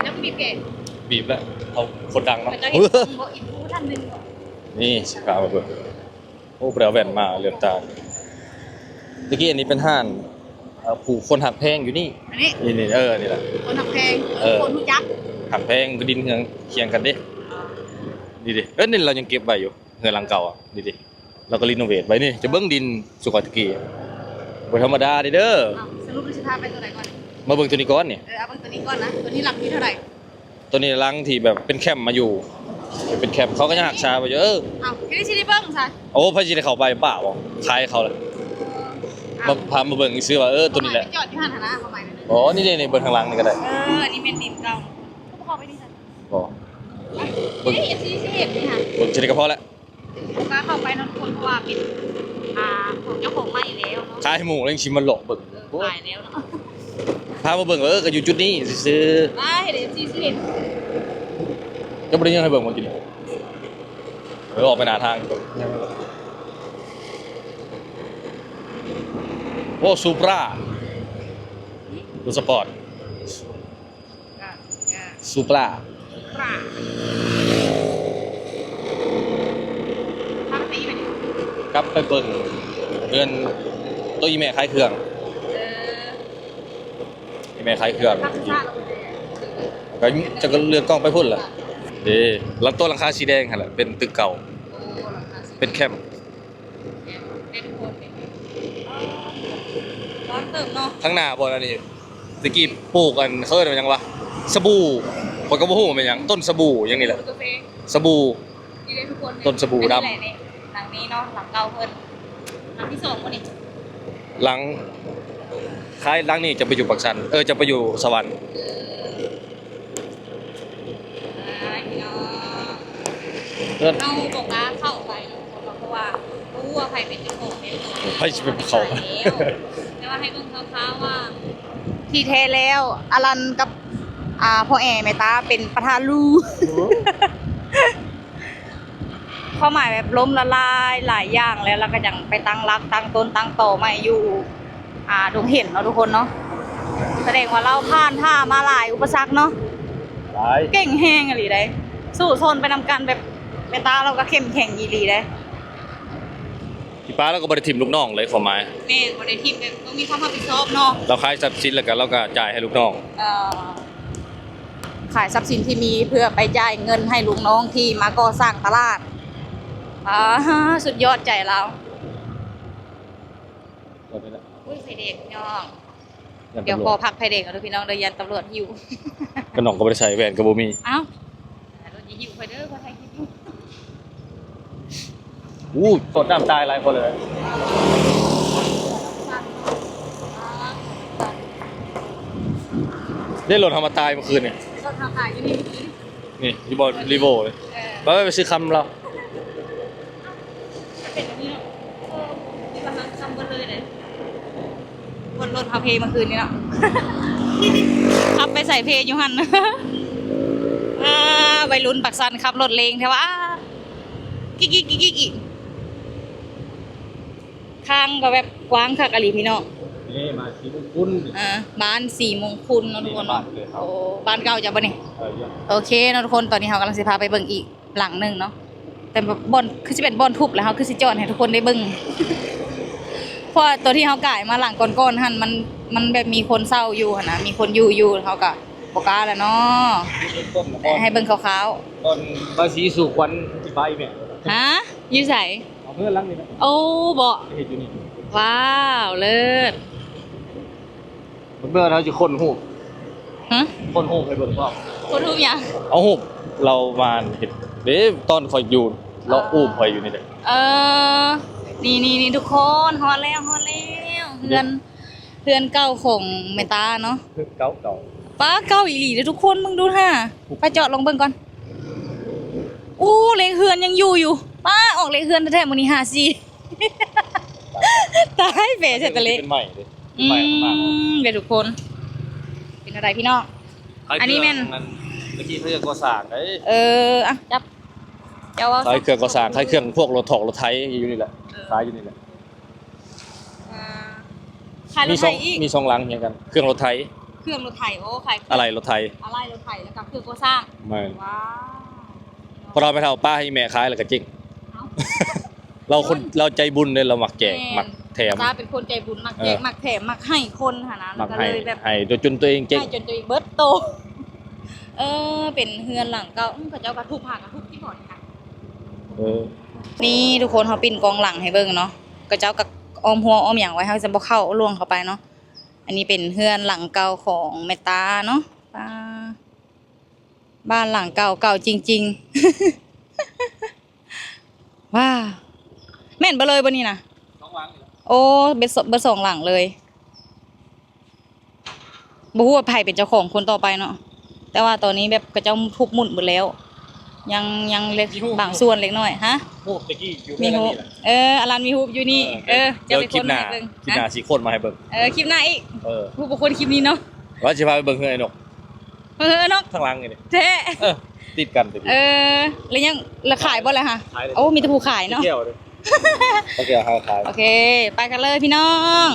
ຕ້ອງບີບແກ ບີບແລ້ວ ເຮົາຄົນດັງເນາະ ເຂົາເຈົ້າເຮັດບໍ່ ອິນຟູທ່ານໜຶ່ງບໍ່? ນີ້ຊິພາມາເບິ່ງ. ໂອ້ ບໍ່ໄດ້ເອົາແວ່ນມາ ເຫຼືອກຕາ. ຕະກີ້ອັນນີ້ເປັນຮ້ານ ເອີ ຜູ້ຄົນຮັກແພງຢູ່ນີ້ ອັນນີ້ ນີ້ໆ ເອີ ນີ້ລະ ຄົນຮັກແພງ ເອີ ຄົນຮູ້ຈັກ ຮັກແພງ ກໍດິນເຮືອນຄຽງກັນເດ້ ນີ້ເດ້. ເອີ ນີ້ລາວຍັງເກັບໄວ້ຢູ່ ເຮືອນຫຼັງເກົ່າ ນີ້ເດ້ ລາວກໍຣີໂນເວດໄວ້. ນີ້ຈະເບິ່ງດິນສຸກອຍຕະກີ້ ບໍ່ທຳມະດາເດ້. ເອົ້າ ສະຫຼຸບຊິພາໄປໂຕໃດກ່ອນ? ມາເບິ່ງໂຕນີ້ກ່ອນນີ້ ເອີ ເອົາເບິ່ງໂຕນີ້ກ່ອນນະ. ໂຕນີ້ຫຼັກທີເທົ່າໃດ? ໂຕນີ້ຫຼັງທີ່ແບບເປັນແຄມມາຢູ່ ເປັນແຄມ ເຂົາກໍຍັງຮັກສາໄວ້ຢູ່. ເອີ ເອົ້າ ເຮັດຈັ່ງຊີ້ໄດ້ເບິ່ງຊະ. ໂອ້ ໃຜຊິໄດ້ເຂົ້າໄປ ບ້າບໍ່ ຂາຍເຂົາລະ. ເອີ ມາ ພາມາເບິ່ງຊື່ວ່າ ເອີ ໂຕນີ້ແຫຼະ ຈອດຢູ່ຫັ້ນຫັ້ນນະ ເຂົ້າໄປ. ອໍ ນີ້ເດ້ ນີ້ເບິ່ງທາງຫຼັງນີ້ກໍໄດ້. ເອີ ອັນນີ້ແມ່ນດິນເກົ່າ ເຂົ້າໄປນີ້ຊະ. ບໍ່ ເບິ່ງ ເອັຟຊີ ເອັຟຊີ ເອັຟຊີ ເບິ່ງຈັ່ງໃດກໍພໍແຫຼະ. ບໍ່ກ້າເຂົ້າໄປນຳຄົນ ເພາະວ່າເປັນ ອ່າ ຂອງເຈົ້າຂອງໃໝ່ແລ້ວເນາະ. ຂາຍໃຫ້ໝູ່ແລ້ວຊິມາເລາະເບິ່ງ. ເອີ ຂາຍແລ້ວເນາະ. ພາມາເບິ່ງ ເອີ ກໍຢູ່ຈຸດນີ້ຊື່ໆ. ວ່າເຫັນເອັຟຊີຊິເຫັນ. ເຈົ້າບໍ່ໄດ້ຍິນໃຫ້ເບິ່ງບໍ່ກິນ? ເອີ ອອກໄປໜ້າທາງ. ໂອ້ ຊູປຣາ ລົດສະປອດ. ຊູປຣາ ຊູປຣາ ກັບໄປເບິ່ງເຮືອນໂຕອີ່ແມ່ຂາຍເຄື່ອງ. ເອີ ອີ່ແມ່ຂາຍເຄື່ອງ ກໍຈະເລື່ອນກ້ອງໄປພຸ້ນລະເດ້. ຫຼັງໂຕຫຼັງຄາສີແດງຫັ້ນລະ ເປັນຕຶກເກົ່າ ເປັນແຄມ. ເປັນຄົນເປັນ ຮ້ອນເຕີບເນາະ. ທາງໜ້າບ່ອນອັນນີ້ ຕະກີ້ປູກອັນ ເຂົາເອີ້ນວ່າຫຍັງວະ ສະບູ່ ຂ້ອຍກໍບໍ່ຮູ້ວ່າແມ່ນຫຍັງ ຕົ້ນສະບູ່ຫຍັງນີ້ແຫຼະ ສະບູ່. ນີ້ເດ້ທຸກຄົນ ຕົ້ນສະບູ່ດຳ. ຫຼັງນີ້ເນາະ ຫຼັງເກົ່າເພິ່ນ ຫຼັງທີສອງບໍ່ນີ້? ຫຼັງ ຄ້າຍຫຼັງນີ້ຈະໄປຢູ່ປາກຊັນ ເອີ ຈະໄປຢູ່ສະຫວັນ. ເອີ ເອີ ພີ່ນ້ອງ ເອີ ເຮົາບໍ່ກ້າເຂົ້າໄປເນາະ ເພາະວ່າບໍ່ຮູ້ວ່າໃຜເປັນເຈົ້າຂອງແທ້. ໃຜຊິໄປເຂົ້າ ແຕ່ວ່າໃຫ້ເບິ່ງຄ່າວໆວ່າ ທີ່ແທ້ແລ້ວ ອາລັນກັບ ອ່າ ພໍ່ແອແມ່ຕາເປັນປະທານລູ ຄວາມໝາຍແບບລົ້ມລະລາຍຫຼາຍຢ່າງແລ້ວ ລະກະຍັງໄປຕັ້ງຫຼັກຕັ້ງຕົ້ນຕັ້ງຕໍໃໝ່ຢູ່ ອາ ດົງເຫັນເນາະທຸກຄົນເນາະ ສະແດງວ່າລາວຜ່ານຜ່າມາຫຼາຍອຸປະສັກເນາະ ຫຼາຍ ເກັ່ງແຮງອີ່ຫຼີໃດ໋ ສູ້ຊົນໄປນຳກັນ ແບບແມ່ຕາລາວກໍເຂັ້ມແຂງອີ່ຫຼີໃດ໋. ອີປ້າລາວກໍບໍ່ໄດ້ຖິ້ມລູກນ້ອງເລີຍ ຄວາມໝາຍ ແມ່ນ ບໍ່ໄດ້ຖິ້ມ ແບບຕ້ອງມີຄວາມຮັບຜິດຊອບເນາະ ລາວຂາຍຊັບສິນແລ້ວກໍລາວກໍຈ່າຍໃຫ້ລູກນ້ອງ ເອີ ຂາຍຊັບສິນທີ່ມີເພື່ອໄປຈ່າຍເງິນໃຫ້ລູກນ້ອງທີ່ມາກໍ່ສ້າງຕະຫຼາດ. ອາ ສຸດຍອດໃຈລາວ. ອຸ້ຍ ໄຟແດງພີ່ນ້ອງ ຢ້ານຕຳຫຼວດ ດຽວຂໍພັກໄຟແດງກ່ອນເດີ້ພີ່ນ້ອງເດີ້ ຢ້ານຕຳຫຼວດຫິ້ວ ກະນ້ອງກໍບໍ່ໄດ້ໃສ່ແວ່ນກໍບໍ່ມີ ອ້າວ ລົດຢ່າຫິ້ວຂ້ອຍເດີ້ ຂ້ອຍຖ່າຍຄລິບຢູ່. ອູ້ ໂຕດນ້ຳຕາຍຫຼາຍຄົນເລີຍ ເດ້ ລົດເຮົາມາຕາຍມື້ຄືນນີ້ ລົດເຮົາຕາຍຢູ່ນີ້ມື້ຄືນ ນີ້ຢູ່ບ່ອນຣີໂວເລີຍ ເອີ ໄປ ໄປຊື້ຄຳລາວ ເປັນແບບນີ້ເນາະ ເອີ ມີບັນຫາຄຳເບິດເລີຍເດ້ ບົນລົດເຮົາເພມື້ຄືນນີ້ເນາະ ຂັບໄປໃສເພຢູ່ຫັ້ນ ອາ ໄວລຸ້ນປາກຊັນຂັບລົດເລງແທ້ວ່າ ກິກໆໆໆ ທາງກໍແບບກວ້າງຄັກອີ່ຫຼີພີ່ນ້ອງ ນີ້ບ້ານສີມຸງຄຸນ ອ່າ ບ້ານສີມຸງຄຸນເນາະທຸກຄົນເນາະ ໂອ້ ບ້ານເກົ່າເຈົ້າບໍ່ນີ້ ເອີ ໂອເຄເນາະທຸກຄົນ ຕອນນີ້ເຮົາກຳລັງຊິພາໄປເບິ່ງອີກຫຼັງໜຶ່ງເນາະ ແຕ່ບ່ອນ ຄືຊິເປັນບ່ອນທຸບແລ້ວ ເຮົາຄືຊິຈອດໃຫ້ທຸກຄົນໄດ້ເບິ່ງ ເພາະວ່າຕົວທີ່ເຮົາກາຍມາຫຼັງກ່ອນໆຫັ້ນ ມັນ ມັນແບບມີຄົນເຊົ່າຢູ່ຫັ້ນນະ ມີຄົນຢູ່ຢູ່ ເຮົາກໍບໍ່ກ້າແລ້ວເນາະ ໃຫ້ເບິ່ງຄ່າວໆ ບ່ອນບ້ານສີສູ່ຂວັນຊິໄປແມ່ ຮະ ຢູ່ໃສ? ເອົາເຮືອນຫຼັງນີ້ແຫຼະ ໂອ້ ບໍ່ ເຮັດຢູ່ນີ້ ວ້າວ ເລີດ ເບິ່ງເດີ ເຮົາຊິຄົ້ນຮູບ ຮະ ຄົ້ນຮູບໃຫ້ເບິ່ງພ້ອມ ຄົ້ນຮູບຫຍັງ? ເອົາຮູບລາວມາເຮັດເດ້ ຕອນຂ້ອຍຢູ່ ລາວອູ້ມຂ້ອຍຢູ່ນີ້ແຫຼະ ເອີ ນີ້ໆໆ ທຸກຄົນ ຮອດແລ້ວ ຮອດແລ້ວ ເຮືອນ ເຮືອນເກົ່າຂອງແມ່ຕາເນາະ ເຮືອນເກົ່າໆ ປ້າ ເກົ່າອີ່ຫຼີເດີ້ທຸກຄົນ ເບິ່ງດູຫາ ໄປເຈາະລອງເບິ່ງກ່ອນ ອູ້ ເລກເຮືອນຍັງຢູ່ຢູ່ ປ້າ ອອກເລກເຮືອນແທ້ໆ ມື້ນີ້ ຫ້າສີ່ ຕາຍ ແປແທ້ຕະເລະ ເປັນໃໝ່ເດ້ ເປັນໃໝ່ ອືມ ເດ້ທຸກຄົນ ເປັນແນວໃດພີ່ນ້ອງ ອັນນີ້ແມ່ນ ຕະກີ້ເຂົາເຈົ້າກໍ່ສ້າງເດ້ ເອີ ອ່ະ ຈັບ ເຈົ້າເວົ້າ ຂາຍເຄື່ອງກໍ່ສ້າງ ຂາຍເຄື່ອງພວກລົດຖອກລົດໄຖຢູ່ນີ້ແຫຼະ ເອີ ຂາຍຢູ່ນີ້ແຫຼະ ອ່າ ຂາຍລົດໄຖອີກ ມີສອງ ມີສອງຫຼັງຮຽງກັນ ເຄື່ອງລົດໄຖ ເຄື່ອງລົດໄຖ ໂອ້ ຂາຍ ອະໄຫຼ່ລົດໄຖ ອະໄຫຼ່ລົດໄຖ ແລ້ວກໍເຄື່ອງກໍ່ສ້າງ ແມ່ນ ວ້າວ ພໍເຖົ້າແມ່ເຖົ້າປ້າໃຫ້ແມ່ຂາຍແລ້ວກໍເຈັງ ເອົ້າ ລາວຄົນ ລາວໃຈບຸນເດ້ ລາວມັກແຈກ ແມ່ນ ມັກແຖມ ຕາເປັນຄົນໃຈບຸນ ມັກແຈກ ເອີ ມັກແຖມ ມັກໃຫ້ຄົນຫັ້ນນະ ມັກໃຫ້ ແລ້ວກໍເລີຍແບບ ໃຫ້ຈົນ ຈົນຕົວເອງເຈັງ ໃຫ້ຈົນຕົວເອງເບິດໂຕ ເອີ ເປັນເຮືອນຫຼັງເກົ່າ ເຂົາເຈົ້າກະທຸບ ຫາກະທຸບທີ່ບ່ອນນີ້ ເອີ ນີ້ທຸກຄົນ ເຮົາປິ່ນກ້ອງຫຼັງໃຫ້ເບິ່ງເນາະ ເຂົາເຈົ້າກະອ້ອມຮົ້ວອ້ອມຫຍັງໄວ້ ເຮົາຈະບໍ່ເຂົ້າລ່ວງເຂົ້າໄປເນາະ ອັນນີ້ເປັນເຮືອນຫຼັງເກົ່າຂອງແມ່ຕາເນາະ ປ້າ ບ້ານຫຼັງເກົ່າ ເກົ່າຈິງໆ ວ້າວ ແມ່ນເບິດເລີຍບໍ່ນີ້ນະ ສອງຫຼັງນີ້ແຫຼະ ໂອ້ ເບິດ ເບິດສອງຫຼັງເລີຍ ບໍ່ຮູ້ວ່າໃຜເປັນເຈົ້າຂອງຄົນຕໍ່ໄປເນາະ ແຕ່ວ່າຕອນນີ້ແບບເຂົາເຈົ້າທຸບໝຸ້ນເບິດແລ້ວ ຍັງ ຍັງເລັກ ມີຮູບ ບາງສ່ວນເລັກນ້ອຍ ຮະ ຮູບຕະກີ້ຢູ່ ມີຮູບ ເອີ ອາລັນມີຮູບຢູ່ນີ້ ເອີ ເອີ ດຽວ ເຈົ້າເປັນຄົນໃຫ້ເບິ່ງ ຄລິບໜ້າ ຄລິບໜ້າຊິຄົ້ນມາໃຫ້ເບິ່ງ ເອີ ຄລິບໜ້າອີກ ເອີ ຮູ້ບໍ່ຄວນຄລິບນີ້ເນາະ ວ່າຊິພາໄປເບິ່ງເຮືອນໄອ້ນົກ ເອີ ເນາະ ທາງຫຼັງນີ້ ແທ້ ເອີ ຕິດກັນຕະກີ້ ເອີ ແລ້ວຍັງ ແລ້ວຂາຍບໍ່ລະຫະ ຂາຍແລ້ວ ໂອ້ ມີແຕ່ຜູ້ຂາຍເນາະ ແກ້ວເດ້ ເອົາແກ້ວຫາຂາຍ ໂອເຄ ໄປກັນເລີຍພີ່ນ້ອງ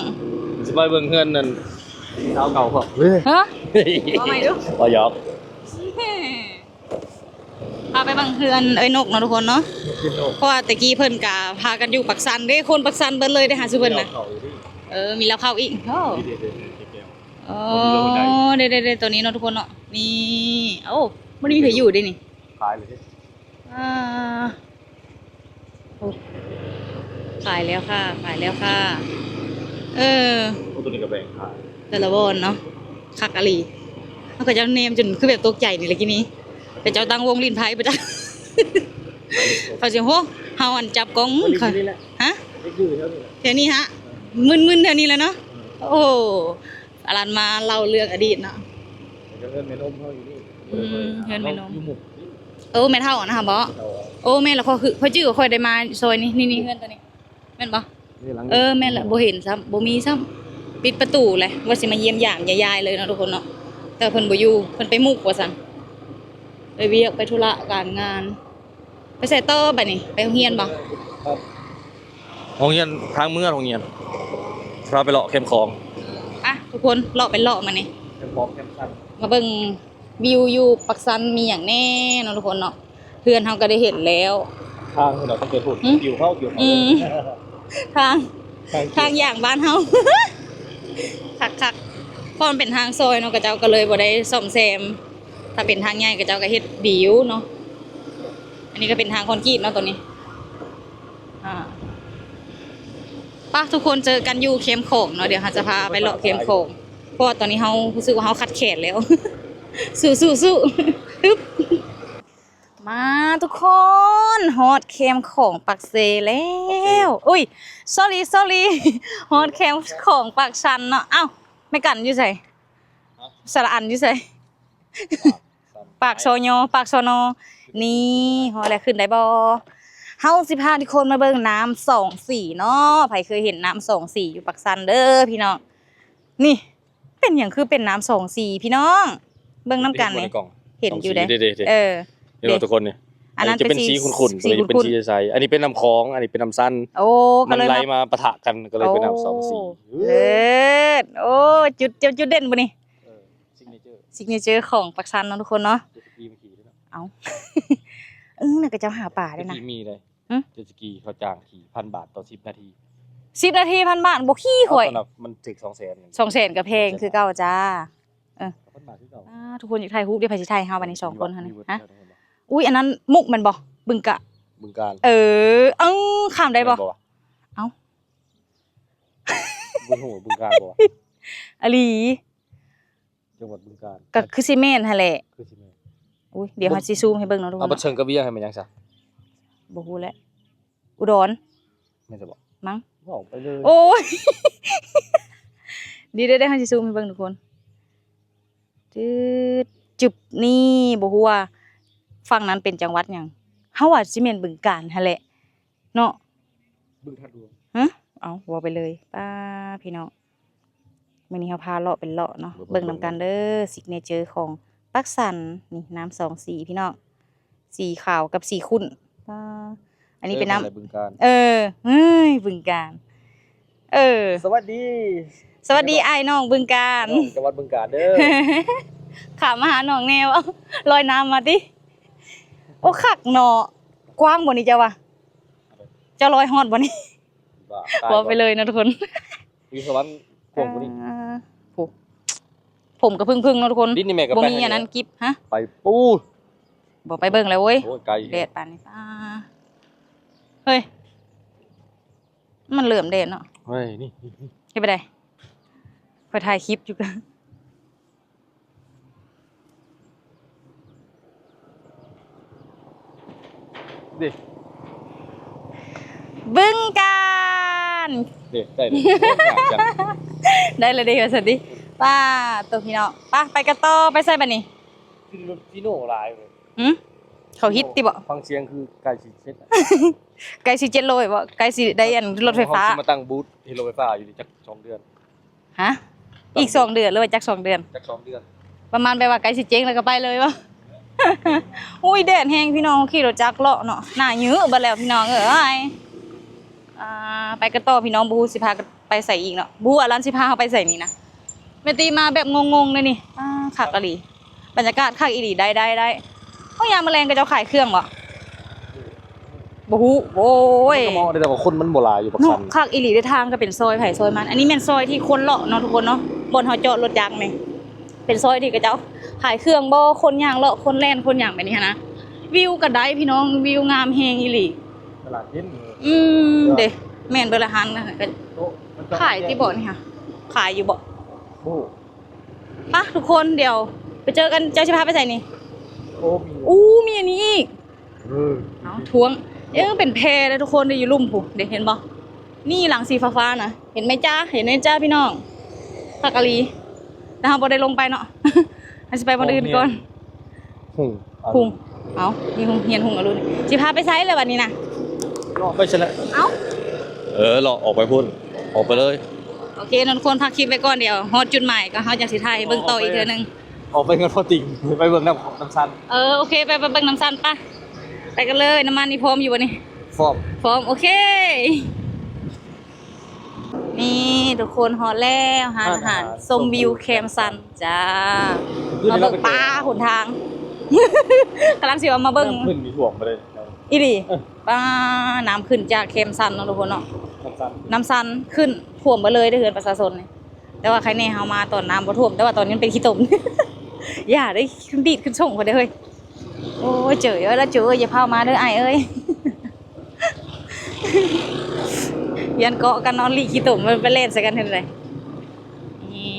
ຊິໄປເບິ່ງເຮືອນນັ້ນ ສາວເກົ່າພວກ ຮະ ເວົ້າໃໝ່ດູ ບໍ່ ຫຍອກ ພາໄປເບິ່ງເຮືອນເອື້ອຍນົກເນາະທຸກຄົນເນາະ ເອີ ເພາະວ່າແຕ່ກີ້ເພິ່ນກະພາກັນຢູ່ປາກຊັນເດ້ ຄົນປາກຊັນເບິດເລີຍເດ້ຫາສູ່ເພິ່ນນະ ເອີ ມີລາວເຂົ້າອີກ ໂອ້ ໂອ້ ເດ້ໆໆ ໂຕນີ້ເນາະທຸກຄົນເນາະ ນີ້ ໂອ້ ບໍ່ໄດ້ມີໃຜຢູ່ເດ້ນີ້ ຂາຍເລີຍເດ້ ອ່າ ໂອ້ ຂາຍແລ້ວຄ່ະ ຂາຍແລ້ວຄ່ະ ເອີ ໂອ້ ໂຕນີ້ກໍແບ່ງຂາຍ ແຕ່ລະບ່ອນເນາະ ຄັກອີ່ຫຼີ ເຂົາເຈົ້າແນມຈົນຄືແບບຕົກໃຈນີ້ແຫຼະກີ້ນີ້ ເຂົາເຈົ້າຕັ້ງວົງຫຼິ້ນໄພ້ປະຈຳ ເຂົາຊິ ໂຫ ເຮົາອັນຈັບກ້ອງ ເຂົາ ນີ້ແຫຼະ ຮະ ຢູ່ແຖວນີ້ແຫຼະ ແຖວນີ້ຫະ ມຶນໆແຖວນີ້ແຫຼະເນາະ ໂອ້ ອາລັນມາເລົ່າເລື່ອງອະດີດເນາະ ເຮືອນແມ່ນົມເຮົາຢູ່ນີ້ ອືມ ເຮືອນແມ່ນົມ ເຮົາຢູ່ໝູ່ ໂອ້ ແມ່ເຖົ້ານະຫະບໍ ແມ່ເຖົ້າ ໂອ້ ແມ່ນລະ ຂ້ອຍຄື ຂ້ອຍຈື່ວ່າຂ້ອຍໄດ້ມາຊອຍນີ້ ນີ້ ນີ້ເຮືອນໂຕນີ້ ແມ່ນບໍ່ ນີ້ຫຼັງ ເອີ ແມ່ນລະ ບໍ່ເຫັນຊ້ຳ ບໍ່ມີຊ້ຳ ປິດປະຕູແຫຼະ ວ່າຊິມາຢ້ຽມຢາມຍາຍໆເລີຍເນາະທຸກຄົນເນາະ ແຕ່ເພິ່ນບໍ່ຢູ່ ເພິ່ນໄປໝຸກວ່າຊັ້ນ ໄປວຽກ ໄປທຸລະການງານ ໄປໃສຕໍ່ບາດນີ້ ໄປໂຮງຮຽນບໍ່? ໂຮງຮຽນ ທາງເມືອໂຮງຮຽນ ພາໄປເລາະແຄມຂອງ ໄປທຸກຄົນ ເລາະໄປເລາະມານີ້ ແຄມຂອງແຄມຊັນ ມາເບິ່ງວິວຢູ່ປາກຊັນມີຫຍັງແດ່ເນາະທຸກຄົນເນາະ. ເຮືອນເຮົາກໍໄດ້ເຫັນແລ້ວ ທາງເຮົາຕັ້ງແຕ່ພຸ້ນ ຫືມ ວິວເຮົາ ວິວເຮົາ ອືມ ທາງ ທາງ ທາງຢ່າງບ້ານເຮົາ ຄັກໆ ເພາະມັນເປັນທາງຊອຍເນາະ ເຂົາເຈົ້າກໍເລີຍບໍ່ໄດ້ສ້ອມແຊມ. ຖ້າເປັນທາງໃຫຍ່ເຂົາເຈົ້າກໍເຮັດດີຢູ່ເນາະ. ອັນນີ້ກໍເປັນທາງຄອນກຣີດເນາະ ຕົວນີ້ ອ່າ ໄປທຸກຄົນ ເຈີກັນຢູ່ແຄມຂອງເນາະ. ດຽວເຮົາຈະພາໄປເລາະແຄມຂອງ ເພາະວ່າຕອນນີ້ເຮົາຮູ້ສຶກວ່າເຮົາຂາດແຄນແລ້ວ ສູ້ໆໆ ຮຶບ ມາທຸກຄົນ ຮອດແຄມຂອງປາກເຊແລ້ວ ໂອເຄ ອຸ້ຍ sorry sorry ຮອດແຄມຂອງປາກຊັນເນາະ. ອ້າວ ແມ່ກັນຢູ່ໃສ? ສະລະອັນຢູ່ໃສ? ປາກຊອຍ ປາກຊອນ. ນີ້ ຮອດແລ້ວ ຂຶ້ນໄດ້ບໍ່? ເຮົາຊິພາທຸກຄົນມາເບິ່ງນ້ຳສອງສີເນາະ. ໃຜເຄີຍເຫັນນ້ຳສອງສີຢູ່ປາກຊັນເດີພີ່ນ້ອງ? ນີ້ ເປັນຫຍັງຄືເປັນນ້ຳສອງສີພີ່ນ້ອງ? ເບິ່ງນຳກັນນີ້ ເຫັນຢູ່ເດ້ ເອີ ເຫັນບໍ່ທຸກຄົນນີ້? ອັນນັ້ນເປັນສີຂຸ້ນໆ ຕົວນີ້ເປັນສີໃສໆ ອັນນີ້ເປັນນ້ຳຂອງ ອັນນີ້ເປັນນ້ຳຊັນ. ໂອ້ ມັນໄຫຼມາປະທະກັນ ກໍເລີຍເປັນນ້ຳສອງສີ. ໂອ້ ເລີດ ໂອ້ ຈຸດ ເຈົ້າຈຸດເດັ່ນບໍ່ນີ້? ເອີ ຊິກເນເຈີ ຊິກເນເຈີຂອງປາກຊັນເນາະທຸກຄົນເນາະ. ເຈັດສະກີມາຂີ່ເດ້ເນາະ. ເອົ້າ ເອີ ນັ້ນກໍເຈົ້າຫາປາໄດ້ນະ ມີໄດ້. ຫຶ? ເຈັດສະກີເຂົາຈ້າງຂີ່ພັນບາດຕໍ່ສິບນາທີ. ສິບນາທີພັນບາດ ບໍ່ຂີ່ຂ້ອຍ. ເອົາ ມັນຖືກສອງແສນ ສອງແສນກໍແພງຄືເກົ່າຈ້າ. ເອີ ພັນບາດຄືເກົ່າ. ອ່າ ທຸກຄົນຢາກຖ່າຍຮູບເດ້ ໃຜຊິຖ່າຍເຮົາບາດນີ້ສອງຄົນຫັ້ນ ຮະ? ອຸ້ຍ ອັນນັ້ນມຸກແມ່ນບໍ່? ບຶງກະ ບຶງການ. ເອີ ເອົ້າ ຂ້າມໄດ້ບໍ່? ແມ່ນບໍ່ວະ? ເອົ້າ ບໍ່ຮູ້ບຶງການບໍ່ວະ? ອີ່ຫຼີ. ຈັງຫວັດບຶງການ ກໍຄືຊິແມ່ນຫັ້ນແຫຼະ ຄືຊິແມ່ນ. ອຸ້ຍ ດຽວເຮົາຊິຊູມໃຫ້ເບິ່ງເນາະທຸກຄົນ. ເອົາບັດເຊີງກັບວຽງໃຫ້ແມ່ນຫຍັງຊະ? ບໍ່ຮູ້ແຫຼະ ອຸດອນ ແມ່ນຊະບໍ່? ມັ້ງ ເວົ້າໄປເລີຍ. ໂອ້ຍ ດຽວໆ ເຮົາຊິຊູມໃຫ້ເບິ່ງທຸກຄົນ. ຈືດ ຈຶບ ນີ້ ບໍ່ຮູ້ວ່າຝັ່ງນັ້ນເປັນຈັງຫວັດຫຍັງ ເຮົາວ່າຊິແມ່ນບຶງການຫັ້ນແຫຼະ ເນາະ ບຶງທາດຫຼວງ. ຮະ? ເອົ້າ ເວົ້າໄປເລີຍ. ປ້າ ພີ່ນ້ອງ ມື້ນີ້ເຮົາພາເລາະໄປເລາະເນາະ ເບິ່ງນຳກັນເດີ ຊິກເນເຈີຂອງປາກຊັນ. ນີ້ ນ້ຳສອງສີພີ່ນ້ອງ ສີຂາວກັບສີຂຸ້ນ. ປ້າ ອັນນີ້ເປັນນ້ຳ ເອີ ບຶງການ ເອີ ເຮີ້ຍ ບຶງການ. ເອີ ສະຫວັດດີ ສະຫວັດດີອ້າຍນ້ອງບຶງການ ນ້ອງຈັງຫວັດບຶງການເດີ. ຂ້າມມາຫານ້ອງແດ່ ລອຍນ້ຳມາຕິ. ໂອ້ ຄັກເນາະ. ກວ້າງບໍ່ນີ້ເຈົ້າວ່າ? ເຈົ້າລອຍຮອດບໍ່ນີ້? ເວົ້າໄປເລີຍເນາະທຸກຄົນ ຢູ່ສະຫວັນກວ້າງກວ່ານີ້. ອ່າ ໂອ້ ຜົມກະເພິ່ງໆເນາະທຸກຄົນ ບໍ່ມີອັນນັ້ນກິບ. ຮະ? ໄປປູ້ ບໍ່ໄປເບິ່ງແລ້ວເວີຍ ໂອ້ຍ ໄກ ແດດປານນີ້. ປ້າ ເຮີ້ຍ ມັນເລີ່ມແດດເນາະ. ເຮີ້ຍ ນີ້ ເຮັດໄປໃດ ຂ້ອຍຖ່າຍຄລິບຢູ່ກະ ເດ້ ບຶງການ ເດ້ ໄດ້ເດ້ ໄດ້ແລ້ວເດ້ວ່າຊັ້ນຕິ. ປ້າໂຕ ພີ່ນ້ອງ ໄປ ໄປກັນຕໍ່. ໄປໃສບາດນີ້? ຄືລົດຟີໂນຫຼາຍເວີຍ. ຫື? ເຂົາຮິດຕິບໍ? ຟັງສຽງຄືໃກ້ຊິເສັດ ໃກ້ຊິເຈັດຮ້ອຍບໍ? ໃກ້ຊິໄດ້ອັນລົດໄຟຟ້າ. ເຮົາຊິມາຕັ້ງບູດເຮັດລົດໄຟຟ້າຢູ່ນີ້ຈັກສອງເດືອນ. ຮະ? ອີກສອງເດືອນ ຫຼືວ່າຈັກສອງເດືອນ? ຈັກສອງເດືອນ ປະມານແບບວ່າໃກ້ຊິເຈັງແລ້ວກໍໄປເລີຍບໍ? ອຸ້ຍ ແດດແຮງພີ່ນ້ອງ ຂີ່ລົດຈັກເລາະເນາະ ໜ້າເຍອະເບິດແລ້ວພີ່ນ້ອງເອີຍ. ອ່າ ໄປກັນຕໍ່ພີ່ນ້ອງ ບໍ່ຮູ້ຊິພາກັນໄປໃສອີກເນາະ ບໍ່ຮູ້ວ່າລານຊິພາເຮົາໄປໃສນີ້ນະ. ແມ່ຕີມາແບບງົງໆເລີຍນີ້. ອ່າ ຄັກອີ່ຫຼີ ບັນຍາກາດຄັກອີ່ຫຼີ. ໄດ້ ໄດ້ ໄດ້. ເຮົາຍາມມື້ແລງເຂົາເຈົ້າຂາຍເຄື່ອງບໍ່? ບໍ່ຮູ້. ໂອ້ຍ ມັນກໍເໝາະເດ້ ແຕ່ວ່າຄົນມັນບໍ່ຫຼາຍຢູ່ປາກຊັນ. ຄັກອີ່ຫຼີເດ້ ທາງກໍເປັນຊອຍໃຜຊອຍມັນ. ອັນນີ້ແມ່ນຊອຍທີ່ຄົນເລາະເນາະທຸກຄົນເນາະ ບ່ອນເຮົາຈອດລົດຈັກນີ້ ເປັນຊອຍທີ່ເຂົາເຈົ້າຂາຍເຄື່ອງບໍ ຄົນຍ່າງເລາະ ຄົນແລ່ນ ຄົນຫຍັງແບບນີ້ຫັ້ນນະ. ວິວກໍໄດ້ພີ່ນ້ອງ ວິວງາມແຮງອີ່ຫຼີ. ຕະຫຼາດເຢັນ ອືມ ເດ້ ແມ່ນເບິດລະຫັ້ນນະ. ຂາຍຕິບໍນີ້ຫະ? ຂາຍຢູ່ບໍ? ບໍ່ຮູ້. ປະ ທຸກຄົນ ດຽວໄປເຈີກັນ. ເຈົ້າຊິພາໄປໃສນີ້? ໂອ້ ມີ ອູ້ ມີອັນນີ້ອີກ. ເອີ ເອົາ ທ້ວງ ເອີ ເປັນແພເດ້ທຸກຄົນ ໄດ້ຢູ່ລຸ່ມພຸ້ນເດ້ ເຫັນບໍ່? ນີ້ຫຼັງສີຟ້າໆນະ ເຫັນໄໝຈ້າ? ເຫັນແນ່ຈ້າພີ່ນ້ອງ ຄັກອີ່ຫຼີ. ແຕ່ເຮົາບໍ່ໄດ້ລົງໄປເນາະ ເຮົາຊິໄປບ່ອນອື່ນກ່ອນ. ຫຸງ ຫຸງ ເອົາ ມີໂຮງຮຽນຫຸງອະລຸນ. ຊິພາໄປໃສລະບັດນີ້ນະ? ເລາະໄປຊັ້ນແຫຼະ. ເອົ້າ ເອີ ເລາະອອກໄປພຸ້ນ ອອກໄປເລີຍ. ໂອເຄ ທຸກຄົນ ພັກຄລິບໄວ້ກ່ອນ ດຽວຮອດຈຸດໝາຍກໍເຮົາຈັ່ງຊິຖ່າຍໃຫ້ເບິ່ງຕໍ່ອີກເທື່ອໜຶ່ງ. ອອກໄປເງິນພໍຕິງ ໄປເບິ່ງນ້ຳ ນ້ຳຊັນ. ເອີ ໂອເຄ ໄປ ໄປເບິ່ງນ້ຳຊັນປະ. ໄປກັນເລີຍ. ນ້ຳມັນນີ້ພ້ອມຢູ່ບໍ່ນີ້? ພ້ອມ ພ້ອມ ໂອເຄ. ນີ້ທຸກຄົນ ຮອດແລ້ວຮ້ານອາຫານ ຮ້ານອາຫານຊົມວິວແຄມຊັນ ຊົມວິວແຄມຊັນ ຈ້າ. ຄື ມາເບິ່ງ ເຮົາໄປ ປາ ຫົນທາງ ກຳລັງຊິວ່າມາເບິ່ງ ນ້ຳຂຶ້ນນີ້ຖ້ວມບໍ່ໄດ້ ອີ່ຫຼີ. ເອີ ປາ ນ້ຳຂຶ້ນຈາກແຄມຊັນເນາະທຸກຄົນເນາະ ນ້ຳຊັນ ນ້ຳຊັນຂຶ້ນ ຖ້ວມເບິດເລີຍເດ້ ເຮືອນປະຊາຊົນນີ້. ແຕ່ວ່າໃຄແນ່ເຮົາມາຕອນນ້ຳບໍ່ຖ້ວມ ແຕ່ວ່າຕອນນີ້ມັນເປັນຂີ້ຕົມ ຢ່າໄດ້ ດີດຂຶ້ນສູງພຸ້ນເດ້ເຮີ້ຍ. ໂອ້ຍ ເຈີເອີຍ ລະເຈີເອີຍ ຢ່າພາວມາເດີອ້າຍເອີຍ ຢ້ານເກາະກັນເນາະ ລີ້ຂີ້ຕົມ ມັນໄປແລ່ນໃສ່ກັນເຮັດໃດ. ນີ້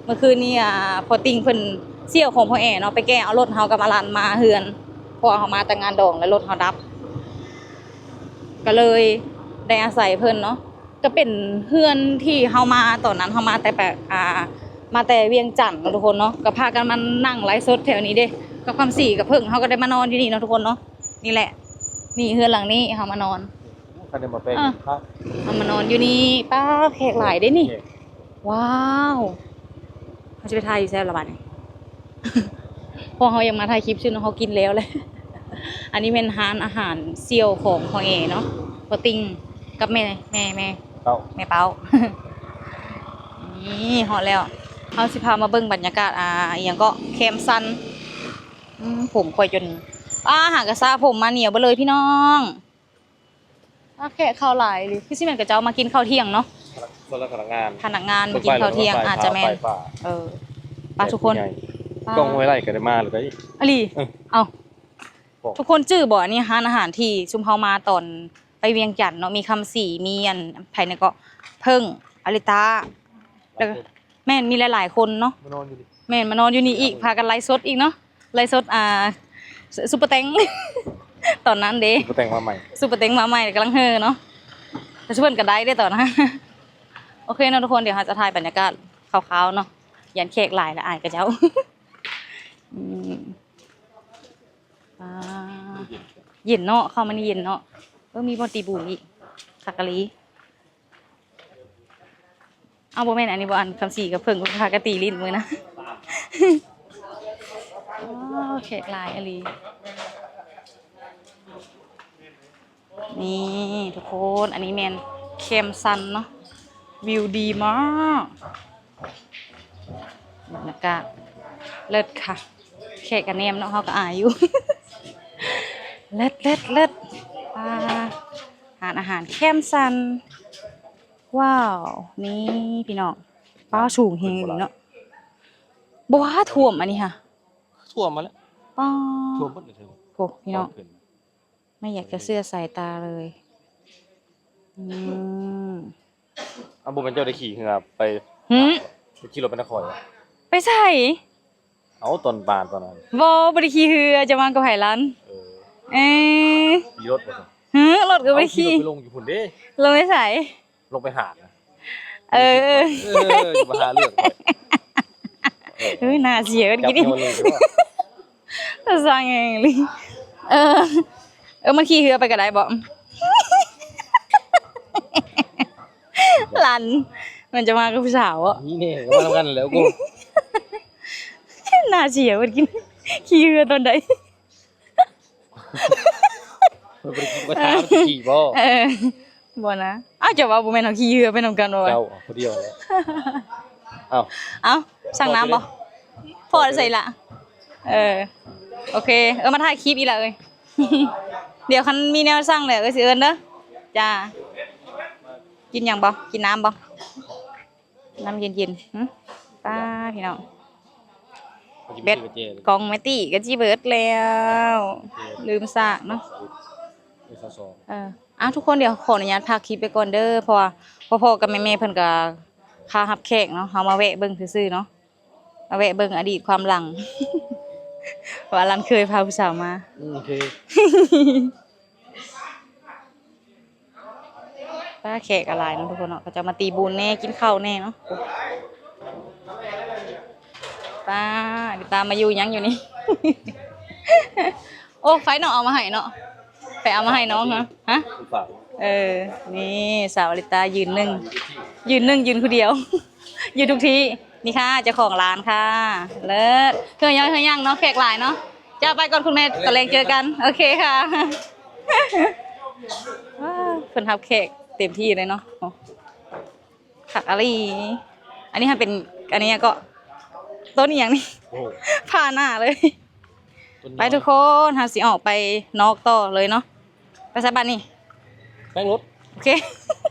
ເມື່ອຄືນນີ້ ອ່າ ພໍ່ຕິ່ງເພິ່ນ ສ່ຽວຂອງພໍ່ແອເນາະ ໄປແກ່ເອົາລົດເຮົາກັບອາລັນມາເຮືອນ ເພາະວ່າເຮົາມາແຕ່ງານດອງ ແລ້ວລົດເຮົາດັບ ກໍເລີຍໄດ້ອາໄສເພິ່ນເນາະ. ກໍເປັນເຮືອນທີ່ເຮົາມາຕອນນັ້ນ ເຮົາມາແຕ່ແບບ ອ່າ ມາແຕ່ວຽງຈັນເນາະທຸກຄົນເນາະ ກໍພາກັນມານັ່ງໄລຟ໌ສົດແຖວນີ້ເດ້ ກັບຄຳສີກັບເພິ່ງ ເຮົາກໍໄດ້ມານອນຢູ່ນີ້ເນາະທຸກຄົນເນາະ. ນີ້ແຫຼະ ນີ້ເຮືອນຫຼັງນີ້ເຮົາມານອນ ຄັນໄດ້ມາແປງ ອ່າ ເຮົາມານອນຢູ່ນີ້. ປ້າ ແຂກຫຼາຍເດ້ນີ້ ແຂກ ວ້າວ ເຮົາຊິໄປຖ່າຍຢູ່ໃສລະບາດນີ້ ເພາະເຮົາຍັງມາຖ່າຍຄລິບຊື່ເນາະ ເຮົາກິນແລ້ວແຫຼະ. ອັນນີ້ແມ່ນຮ້ານອາຫານສ່ຽວຂອງພໍ່ແອເນາະ ພໍ່ຕິ່ງກັບແມ່ ແມ່ ແມ່ເປົ້າ ແມ່ເປົ້າ. ນີ້ຮອດແລ້ວ ເຮົາຊິພາມາເບິ່ງບັນຍາກາດ ອ່າ ອີ່ຫຍັງເກາະ ແຄມຊັນ. ອືມ ຜົມຂ້ອຍຈົນ ອ້າ ຫາກະສະຜົມມາໜຽວເບິດເລີຍພີ່ນ້ອງ. ອ່າ ແຂກເຂົ້າຫຼາຍອີ່ຫຼີ ຄືຊິແມ່ນເຂົາເຈົ້າມາກິນເຂົ້າທ່ຽງເນາະ ສ່ວນຫຼາຍພະນັກງານ ພະນັກງານມາກິນເຂົ້າທ່ຽງ ອາດຈະແມ່ນ ເອີ ປ້າ ທຸກຄົນ ແຂກຜູ້ໃຫຍ່ ກ້ອງຫ້ວຍໄລ່ກໍໄດ້ມາແລ້ວໄດ໋ ອີ່ຫຼີ. ເອີ ເອົ້າ ທຸກຄົນຈື່ບໍ່ ອັນນີ້ຮ້ານອາຫານທີ່ຊຸມເຮົາມາຕອນໄປວຽງຈັນເນາະ ມີຄຳສີ ມີອັນ ໃຜແດ່ເກາະ ເພິ່ງ ອາລິຕາ ແລ້ວກໍ ແມ່ນ ມີຫຼາຍໆຄົນເນາະ ມານອນຢູ່ນີ້ ແມ່ນ ມານອນຢູ່ນີ້ອີກ ພາກັນໄລຟ໌ສົດອີກເນາະ ໄລຟ໌ສົດ ອ່າ ຊຸ ຊຸບເປີແຕັງ ຕອນນັ້ນເດ້ ຊຸບເປີແຕັງມາໃໝ່ ຊຸບເປີແຕັງມາໃໝ່ ກຳລັງເຮີເນາະ ແຕ່ຊຸເພິ່ນກໍໄດ້ເດ້ຕອນນັ້ນ. ໂອເຄເນາະທຸກຄົນ ດຽວເຮົາຈະຖ່າຍບັນຍາກາດຄ່າວໆເນາະ ຢ້ານແຂກຫຼາຍລະອາຍເຂົາເຈົ້າ. ອືມ ອ່າ ເຢັນເນາະ ເຂົ້າມານີ້ເຢັນເນາະ. ເອີ ມີບ່ອນຕີບູນອີກ ຄັກອີ່ຫຼີ. ເອົ້າ ບໍ່ແມ່ນ ອັນນີ້ບໍ່ ອັນຄຳສີກັບເພິ່ງພາກັນຕີຫຼິ້ນມື້ນະ. ໂອ້ ແຂກຫຼາຍອີ່ຫຼີ. ນີ້ທຸກຄົນ ອັນນີ້ແມ່ນແຄມຊັນເນາະ ວິວດີມາກ ບັນຍາກາດເລີດຄ່ະ. ແຂກກະແນມເນາະ ເຮົາກະອາຍຢູ່. ເລີດ ເລີດ ເລີດ ອ່າ ຮ້ານອາຫານແຄມຊັນ. ວ້າວ ນີ້ພີ່ນ້ອງ ປ້າ ສູງແຮງອີ່ຫຼີເນາະ. ບໍ່ວ່າຖ້ວມອັນນີ້ຫະ ຖ້ວມມາແລ້ວ ປ້າ ຖ້ວມເບິດເລີຍ ໂອ້ ພີ່ນ້ອງ ໄມ່ຢາກຈະເຊື່ອສາຍຕາເລີຍ. ອືມ ເອົ້າ ບໍ່ແມ່ນເຈົ້າໄດ້ຂີ່ເຮືອໄປ ຫື ໄປຂີ່ລົດໄປນະຄອນຫວາ? ໄປໃສ? ເອົ້າ ຕອນບານຕອນນັ້ນ ບໍ່ ບໍ່ໄດ້ຂີ່ເຮືອ ຈະມາກັບໃຜຫັ້ນ? ເອີ ເອີ ຂີ່ລົດບໍ່ຊັ້ນ? ຫື ລົດກໍບໍ່ໄດ້ຂີ່ ເອົ້າ ຂີ່ລົດໄປລົງຢູ່ພຸ້ນເດ້. ລົງໄປໃສ? ລົງໄປຫາດນະ. ເອີ ເອີ ຢ່າມາຫາເລື່ອງຂ້ອຍ. ເອີ ໜ້າເສຍເມື່ອກີ້ນີ້ ຈັບຫົວເລີຍ. ສ້າງແຮງອີ່ຫຼີ. ເອີ ເອີ ມັນຂີ່ເຮືອໄປກໍໄດ້ບໍ່? ຫຼັນ ມັນຈະມາກັບຜູ້ສາວບໍ? ນີ້ແນ່ ກໍມານຳກັນແຫຼະກູ. ໜ້າເສຍເມື່ອກີ້ນີ້ ຂີ່ເຮືອຕອນໃດ? ເພິ່ນບໍ່ໄດ້ຂີ່ ກໍຖາມຊິຂີ່ບໍ່? ເອີ ບໍ່ນະ. ອ້າວ ເຈົ້າວ່າບໍ່ແມ່ນເຮົາຂີ່ເຮືອໄປນຳກັນບໍ່? ເຈົ້າຜູ້ດຽວແຫຼະ. ເອົ້າ ເອົ້າ ສັ່ງນ້ຳບໍ່? ພໍໃສ່ລະ. ເອີ ໂອເຄ ເອີ ມາຖ່າຍຄລິບອີກລະເອີຍ. ດຽວຄັນມີແນວສັ່ງແລ້ວເອີຍຊິເອີ້ນເດີ. ຈ້າ ກິນຫຍັງບໍ່? ກິນນ້ຳບໍ່? ນ້ຳເຢັນໆ. ຫຶ ປ້າ ພີ່ນ້ອງ ແບັດກ້ອງແມ່ຕິກະຊິເບິດແລ້ວ ລືມສາກເນາະ. ເອີ ເອີ ອ່າ ທຸກຄົນ ດຽວຂໍອະນຸຍາດພັກຄລິບໄປກ່ອນເດີ ເພາະວ່າພໍ່ໆກັບແມ່ໆເພິ່ນກະຄາຮັບແຂກເນາະ. ເຮົາມາແວະເບິ່ງຊື່ໆເນາະ ມາແວະເບິ່ງອະດີດຄວາມຫຼັງ ວ່າລັນເຄີຍພາຜູ້ສາວມາ. ອືມ ໂອເຄ. ປ້າ ແຂກກໍຫຼາຍເນາະທຸກຄົນເນາະ ເຂົາເຈົ້າມາຕີບຸນແດ່ ກິນເຂົ້າແດ່ເນາະ. ປ້າ ອາລິຕາມາຢູ່ຫຍັງຢູ່ນີ້? ໂອ້ ໄຟນ້ອງເອົາມາໃຫ້ເນາະ ໄປເອົາມາໃຫ້ນ້ອງເນາະ. ຮະ? ເອີ ນີ້ສາວອາລິຕາຢືນໜຶ່ງ ຢືນໜຶ່ງ ຢືນຜູ້ດຽວ ຢືນທຸກທີ່. ນີ້ຄ່ະ ເຈົ້າຂອງຮ້ານຄ່ະ. ເລີດ ເຮືອຍັງ ເຮືອຍັງເນາະ ແຂກຫຼາຍເນາະ. ເຈົ້າ ໄປກ່ອນ ຄຸນແມ່ ຕອນແລງເຈີກັນ. ໂອເຄຄ່ະ. ວ້າວ ເພິ່ນຮັບແຂກເຕັມທີ່ເລີຍເນາະ. ຄັກອີ່ຫຼີ. ອັນນີ້ຫັ້ນເປັນ ອັນນີ້ກໍ ຕົ້ນອີ່ຫຍັງນີ້? ໂອ້ ຜ່າໜ້າເລີຍ. ໄປທຸກຄົນ ເຮົາຊິອອກໄປນອກຕໍ່ເລີຍເນາະ. ໄປໃສບາດນີ້? ແປງລົດ. ໂອເຄ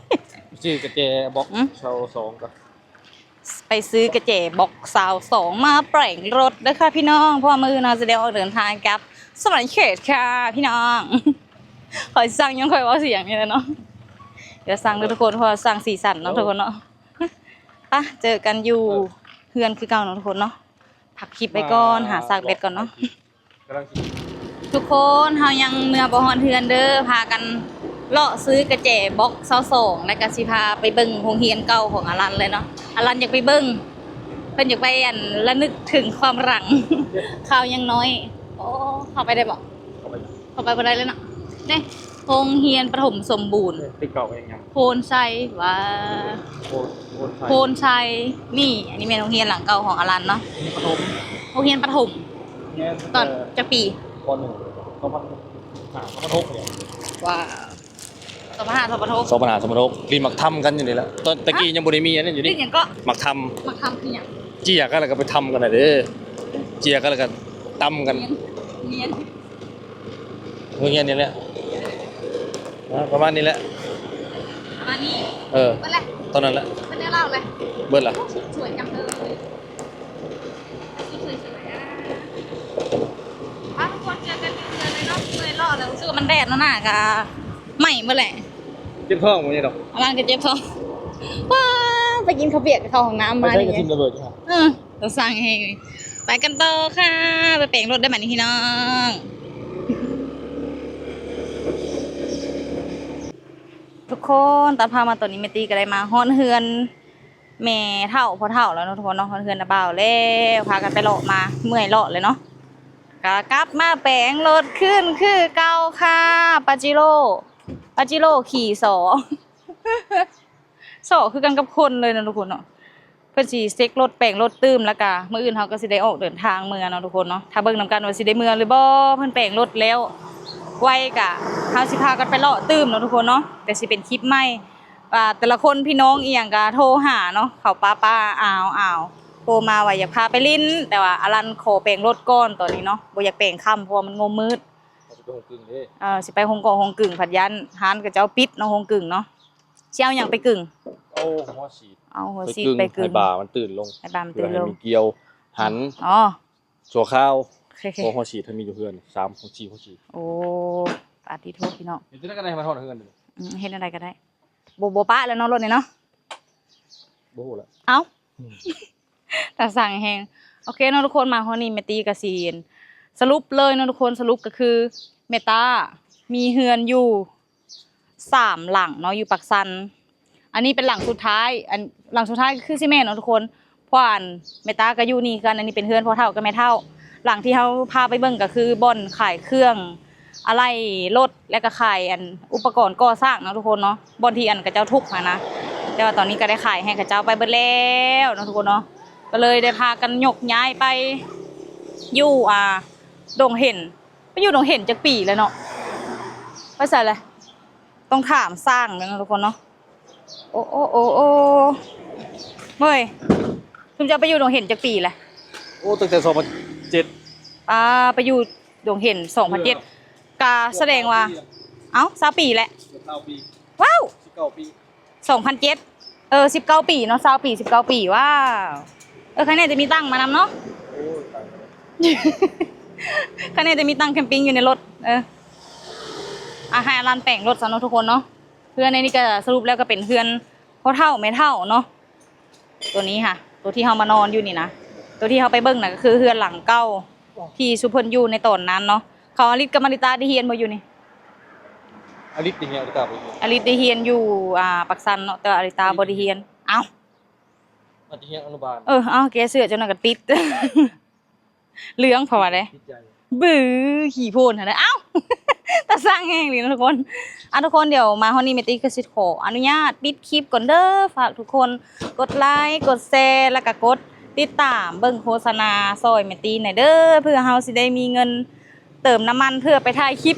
ຊື້ກະແຈບັອກ ອືມ ຊາວສອງກ່ອນ. ໄປຊື້ກະແຈບັອກຊາວສອງມາແປງລົດເດີຄ່ະພີ່ນ້ອງ ເພາະວ່າມື້ອື່ນເຮົາຈະໄດ້ອອກເດີນທາງກັບສະຫວັນເຂດຄ່ະພີ່ນ້ອງ. ຂ້ອຍສັ່ງ ຍ້ອນຂ້ອຍເວົ້າສຽງນີ້ແຫຼະເນາະ. ດຽວສັ່ງເດີທຸກຄົນ ເພາະວ່າສ້າງສີສັນເນາະທຸກຄົນເນາະ. ປະ ເຈີກັນຢູ່ເຮືອນຄືເກົ່າເນາະທຸກຄົນເນາະ. ພັກຄລິບໄວ້ກ່ອນ ຫາຊາກແບັດກ່ອນເນາະ. ກຳລັງຊິ ທຸກຄົນ ເຮົາຍັງເມືອບໍ່ຮອດເຮືອນເດີ ພາກັນເລາະຊື້ກະແຈບັອກຊາວສອງ ແລ້ວກະຊິພາໄປເບິ່ງໂຮງຮຽນເກົ່າຂອງອາລັນເລີຍເນາະ. ອາລັນຢາກໄປເບິ່ງ ເພິ່ນຢາກໄປ ອັນ ລະນຶກເຖິງຄວາມຫຼັງຄາວຍັງນ້ອຍ. ໂອ້ ເຂົ້າໄປໄດ້ບໍ່? ເຂົ້າໄປ ເຂົ້າໄປບໍ່ໄດ້ເລີຍເນາະ. ເດ້ ໂຮງຮຽນປະຖົມສົມບູນ ເອີ ຕຶກເກົ່າກໍຍັງ ໂພນໄຊ ວ່າ ໂພນ ໂພນໄຊ ໂພນໄຊ. ນີ້ ອັນນີ້ແມ່ນໂຮງຮຽນຫຼັງເກົ່າຂອງອາລັນເນາະ. ປະຖົມ ໂຮງຮຽນປະຖົມ. ແມ່ນ ຕອນ ເອີ ຈັກປີ? ປ.ໜຶ່ງ ສອງພັນຫ້າ ສອງພັນຫົກນີ້. ວ້າວ ສອງພັນຫ້າ ສອງພັນຫົກ ສອງພັນຫ້າ ສອງພັນຫົກ ຫຼິ້ນໝາກທຳກັນຢູ່ນີ້ແຫຼະ. ຕອນແຕ່ກີ້ ຮະ? ຍັງບໍ່ໄດ້ມີອັນນັ້ນຢູ່ນີ້. ຫຼິ້ນຫຍັງເກາະ? ໝາກທຳ. ໝາກທຳຄືຫຍັງ? ເຈ້ຍກັນແລ້ວກໍໄປທຳກັນນະເດີ ເຈ້ຍກັນແລ້ວກໍຕຳກັນ. ຮຽນ ຮຽນ ໂຮງຮຽນນີ້ແຫຼະ ອ່າ ປະມານນີ້ແຫຼະ ປະມານນີ້. ເອີ ເບິດແລ້ວ ເທົ່ານັ້ນແຫຼະ ເບິດແລ້ວ ເລົ່າແລ້ວ ເບິດລະ. ໂອ້ ສວຍຈັງເລີຍ ສວຍໆ ອ່າ ທຸກຄົນ ເຈີກັນຢູ່ເຮືອນເລີຍເນາະ. ເມື່ອຍເລາະແລ້ວ ຮູ້ສຶກວ່າມັນແດດເນາະ ໜ້າກະໄໝ້ເບິດແຫຼະ. ເຈັບທ້ອງບໍ່ນີ້ດອກ ອາລັນກໍເຈັບທ້ອງ. ວ້າ ໄປກິນເຂົ້າປຽກ ເຂົ້າຫ້ອງນ້ຳມານີ້ ໄປໃສກໍຖິ້ມລະເບີດຢູ່ຫັ້ນ. ເອີ ຕາສ້າງແຮງ. ໄປກັນຕໍ່ຄ່ະ ໄປແປງລົດໄດ້ບັດນີ້ພີ່ນ້ອງ. ທຸກຄົນ ຕັດພາບມາຕອນນີ້ ແມ່ຕີກໍໄດ້ມາຮອດເຮືອນແມ່ເຖົ້າພໍ່ເຖົ້າແລ້ວເນາະທຸກຄົນເນາະ. ຮອດເຮືອນນ້າບ່າວແລ້ວ ພາກັນໄປເລາະມາ ເມື່ອຍເລາະເລີຍເນາະ. ກໍກັບມາແປງລົດຄືນຄືເກົ່າຄ່ະ ປາຈີໂຣ ປາຈີໂຣຂີ່ສໍ ສໍຄືກັນກັບຄົນເລີຍເນາະທຸກຄົນເນາະ. ເພິ່ນຊິເຊັກລົດ ແປງລົດຕື່ມ ແລ້ວກະມື້ອື່ນເຮົາກໍຊິໄດ້ອອກເດີນທາງເມືອເນາະທຸກຄົນເນາະ. ຖ້າເບິ່ງນຳກັນວ່າຊິໄດ້ເມືອຫຼືບໍ່ ເພິ່ນແປງລົດແລ້ວໄວກະ ເຮົາຊິພາກັນໄປເລາະຕື່ມເນາະທຸກຄົນເນາະ. ແຕ່ຊິເປັນຄລິບໃໝ່ ວ່າແຕ່ລະຄົນ ພີ່ນ້ອງອີ່ຫຍັງກະໂທຫາເນາະ ເຂົາປ້າໆ ອາວໆ ໂທມາວ່າຢາກພາໄປຫຼິ້ນ ແຕ່ວ່າອາລັນຂໍແປງລົດກ່ອນຕອນນີ້ເນາະ ບໍ່ຢາກແປງຄ່ຳ ເພາະວ່າມັນງົມມືດ. ເຮົາຊິໄປຮົງກຶ່ງເດ້ ເອີ ຊິໄປຮົງກອງຮົງກຶ່ງ ພັດຢ້ານຮ້ານເຂົາເຈົ້າປິດເນາະ ຮົງກຶ່ງເນາະ. ຊິເອົາຫຍັງໄປກຶ່ງ? ເອົາຫົວສີດ ເອົາຫົວສີດໄປກຶ່ງ ໃຫ້ບາມັນຕື່ນລົງ ໃຫ້ບາມັນຕື່ນລົງ ເພື່ອໃຫ້ມີກ່ຽວ ຫັ້ນ ອໍ ຊົ່ວຄາວ. ໂອເຄໆ ເພາະຫົວສີດເຮົາມີຢູ່ເຮືອນ ສາມຫົວ ສີ່ຫົວສີດ. ໂອ້ ປາຕິໂທ ພີ່ນ້ອງ ເຮັດຈັ່ງໃດກໍໄດ້ໃຫ້ມັນຮອດເຮືອນ. ອືມ ເຮັດແນວໃດກໍໄດ້ ບໍ່ ບໍ່ປະແລ້ວເນາະ ລົດນີ້ເນາະ. ບໍ່ຮູ້ແລ້ວ ເອົ້າ ອືມ ຕາສ້າງແຮງ. ໂອເຄເນາະທຸກຄົນ ມາຮອດນີ້ແມ່ຕີກໍຊິສະຫຼຸບເລີຍເນາະທຸກຄົນ. ສະຫຼຸບກໍຄືແມ່ຕາມີເຮືອນຢູ່ ສາມຫຼັງເນາະ ຢູ່ປາກຊັນ. ອັນນີ້ເປັນຫຼັງສຸດທ້າຍ ອັນຫຼັງສຸດທ້າຍຄືຊິແມ່ນເນາະທຸກຄົນ ເພາະວ່າອັນແມ່ຕາກໍຢູ່ນີ້ຄືກັນ. ອັນນີ້ເປັນເຮືອນພໍ່ເຖົ້າກັບແມ່ເຖົ້າ. ຫຼັງທີ່ເຮົາພາໄປເບິ່ງກໍຄືບ່ອນຂາຍເຄື່ອງອາໄຫຼ່ລົດ ແລ້ວກໍຂາຍອັນອຸປະກອນກໍ່ສ້າງເນາະທຸກຄົນເນາະ ບ່ອນທີ່ອັນເຂົາເຈົ້າທຸບຫັ້ນນະ. ແຕ່ວ່າຕອນນີ້ກໍໄດ້ຂາຍໃຫ້ເຂົາເຈົ້າໄປເບິດແລ້ວເນາະທຸກຄົນເນາະ ກໍເລີຍໄດ້ພາກັນຍົກຍ້າຍໄປຢູ່ ອ່າ ດົງເຫັນ. ໄປຢູ່ດົງເຫັນຈັກປີແລ້ວເນາະ? ໄປໃສແລ້ວ? ຕ້ອງຖາມຊ່າງແລ້ວເນາະທຸກຄົນເນາະ. ໂອ້ ໂອ້ ໂອ້ ໂອ້ ເວີ້ຍ ຊຸມເຈົ້າໄປຢູ່ດົງເຫັນຈັກປີແລ້ວ? ໂອ້ ຕັ້ງແຕ່ສອງພັນເຈັດ. ອ່າ ໄປຢູ່ດົງເຫັນສອງພັນເຈັດ ກະສະແດງວ່າ ເອີ ເອົ້າ ຊາວປີແລ້ວ ເກືອບຊາວປີ. ວ້າວ ສິບເກົ້າປີ ສອງພັນເຈັດ ເອີ ສິບເກົ້າປີເນາະ ຊາວປີ ສິບເກົ້າປີ. ວ້າວ ເອີ ຄັນແນ່ຈະມີຕັງມານຳເນາະ. ໂອ້ຍ ຕາຍແລ້ວ ຄັນແນ່ຈະມີຕັງແຄມປິງຢູ່ໃນລົດ. ເອີ ອ່ະ ໃຫ້ອາລັນແປງລົດຊະເນາະທຸກຄົນເນາະ. ເຮືອນໃນນີ້ກະສະຫຼຸບແລ້ວກະເປັນເຮືອນພໍ່ເຖົ້າແມ່ເຖົ້າເນາະ. ໂຕນີ້ຫະ ໂຕທີ່ເຮົາມານອນຢູ່ນີ້ນະ ໂຕທີ່ເຮົາໄປເບິ່ງນະ ກໍຄືເຮືອນຫຼັງເກົ່າທີ່ຊຸມເພິ່ນຢູ່ໃນຕອນນັ້ນເນາະ. ເຂົາອາລິດກັບມາລິຕາໄດ້ຮຽນບໍ່ຢູ່ນີ້? ອາລິດໄດ້ຮຽນ ອາລິຕາບໍ່ໄດ້ຮຽນ. ອາລິດໄດ້ຮຽນຢູ່ ອ່າ ປາກຊັນເນາະ ແຕ່ວ່າອາລິຕາບໍ່ໄດ້ຮຽນ. ອ້າວ ອາດຈະຮຽນອະນຸບານ. ເອີ ເອົາ ແກເສື້ອເຈົ້ານັ້ນກໍຕິດ ເຫຼືອງເພາະວ່າເດ້ ຕິດໃຈ ບື ຂີ້ໂພນຫັ້ນນະ. ອ້າວ ຕາຊ່າງແຮງອີ່ຫຼີເນາະທຸກຄົນ. ອ່ະ ທຸກຄົນ ດຽວມາຮອດນີ້ແມ່ຕີກໍຊິຂໍອະນຸຍາດປິດຄລິບກ່ອນເດີ. ຝາກທຸກຄົນກົດໄລ ກົດແຊ ແລ້ວກໍກົດຕິດຕາມເບິ່ງໂຄສະນາຊ່ອຍແມ່ຕີແດ່ເດີ ເພື່ອເຮົາຊິໄດ້ມີເງິນເຕີມນ້ຳມັນເພື່ອໄປຖ່າຍຄລິບ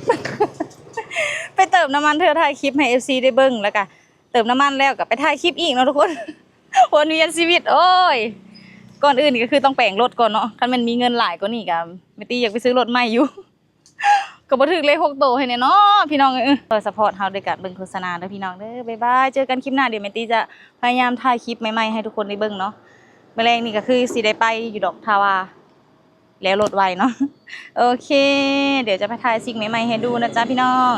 ໄປເຕີມນ້ຳມັນເພື່ອຖ່າຍຄລິບໃຫ້ເອັຟຊີໄດ້ເບິ່ງ ແລ້ວກໍເຕີມນ້ຳມັນແລ້ວກໍໄປຖ່າຍຄລິບອີກເນາະທຸກຄົນ. ວນວຽນຊີວິດ ໂອ້ຍ ກ່ອນອື່ນກໍຄືຕ້ອງແປງລົດກ່ອນເນາະ ຄັນແມ່ນມີເງິນຫຼາຍກວ່ານີ້ກໍແມ່ນຕິຢາກໄປຊື້ລົດໃໝ່ຢູ່ ກໍບໍ່ຖືກເລກຫົກໂຕໃຫ້ແດ່ເນາະ ພີ່ນ້ອງເອີຍ. ເອີ ຊັບພອດເຮົາດ້ວຍການເບິ່ງໂຄສະນາເດີພີ່ນ້ອງເດີ. ບາຍບາຍ ເຈີກັນຄລິບໜ້າ. ດຽວແມ່ນຕິຈະພະຍາຍາມຖ່າຍຄລິບໃໝ່ໆໃຫ້ທຸກຄົນໄດ້ເບິ່ງເນາະ. ມື້ແລງນີ້ກໍຄືຊິໄດ້ໄປຢູ່ດອກ ຖ້າວ່າແລ້ວລົດໄວເນາະ. ໂອເຄ ດຽວຈະໄປຖ່າຍສິ່ງໃໝ່ໆໃຫ້ດູນະຈ້າພີ່ນ້ອງ.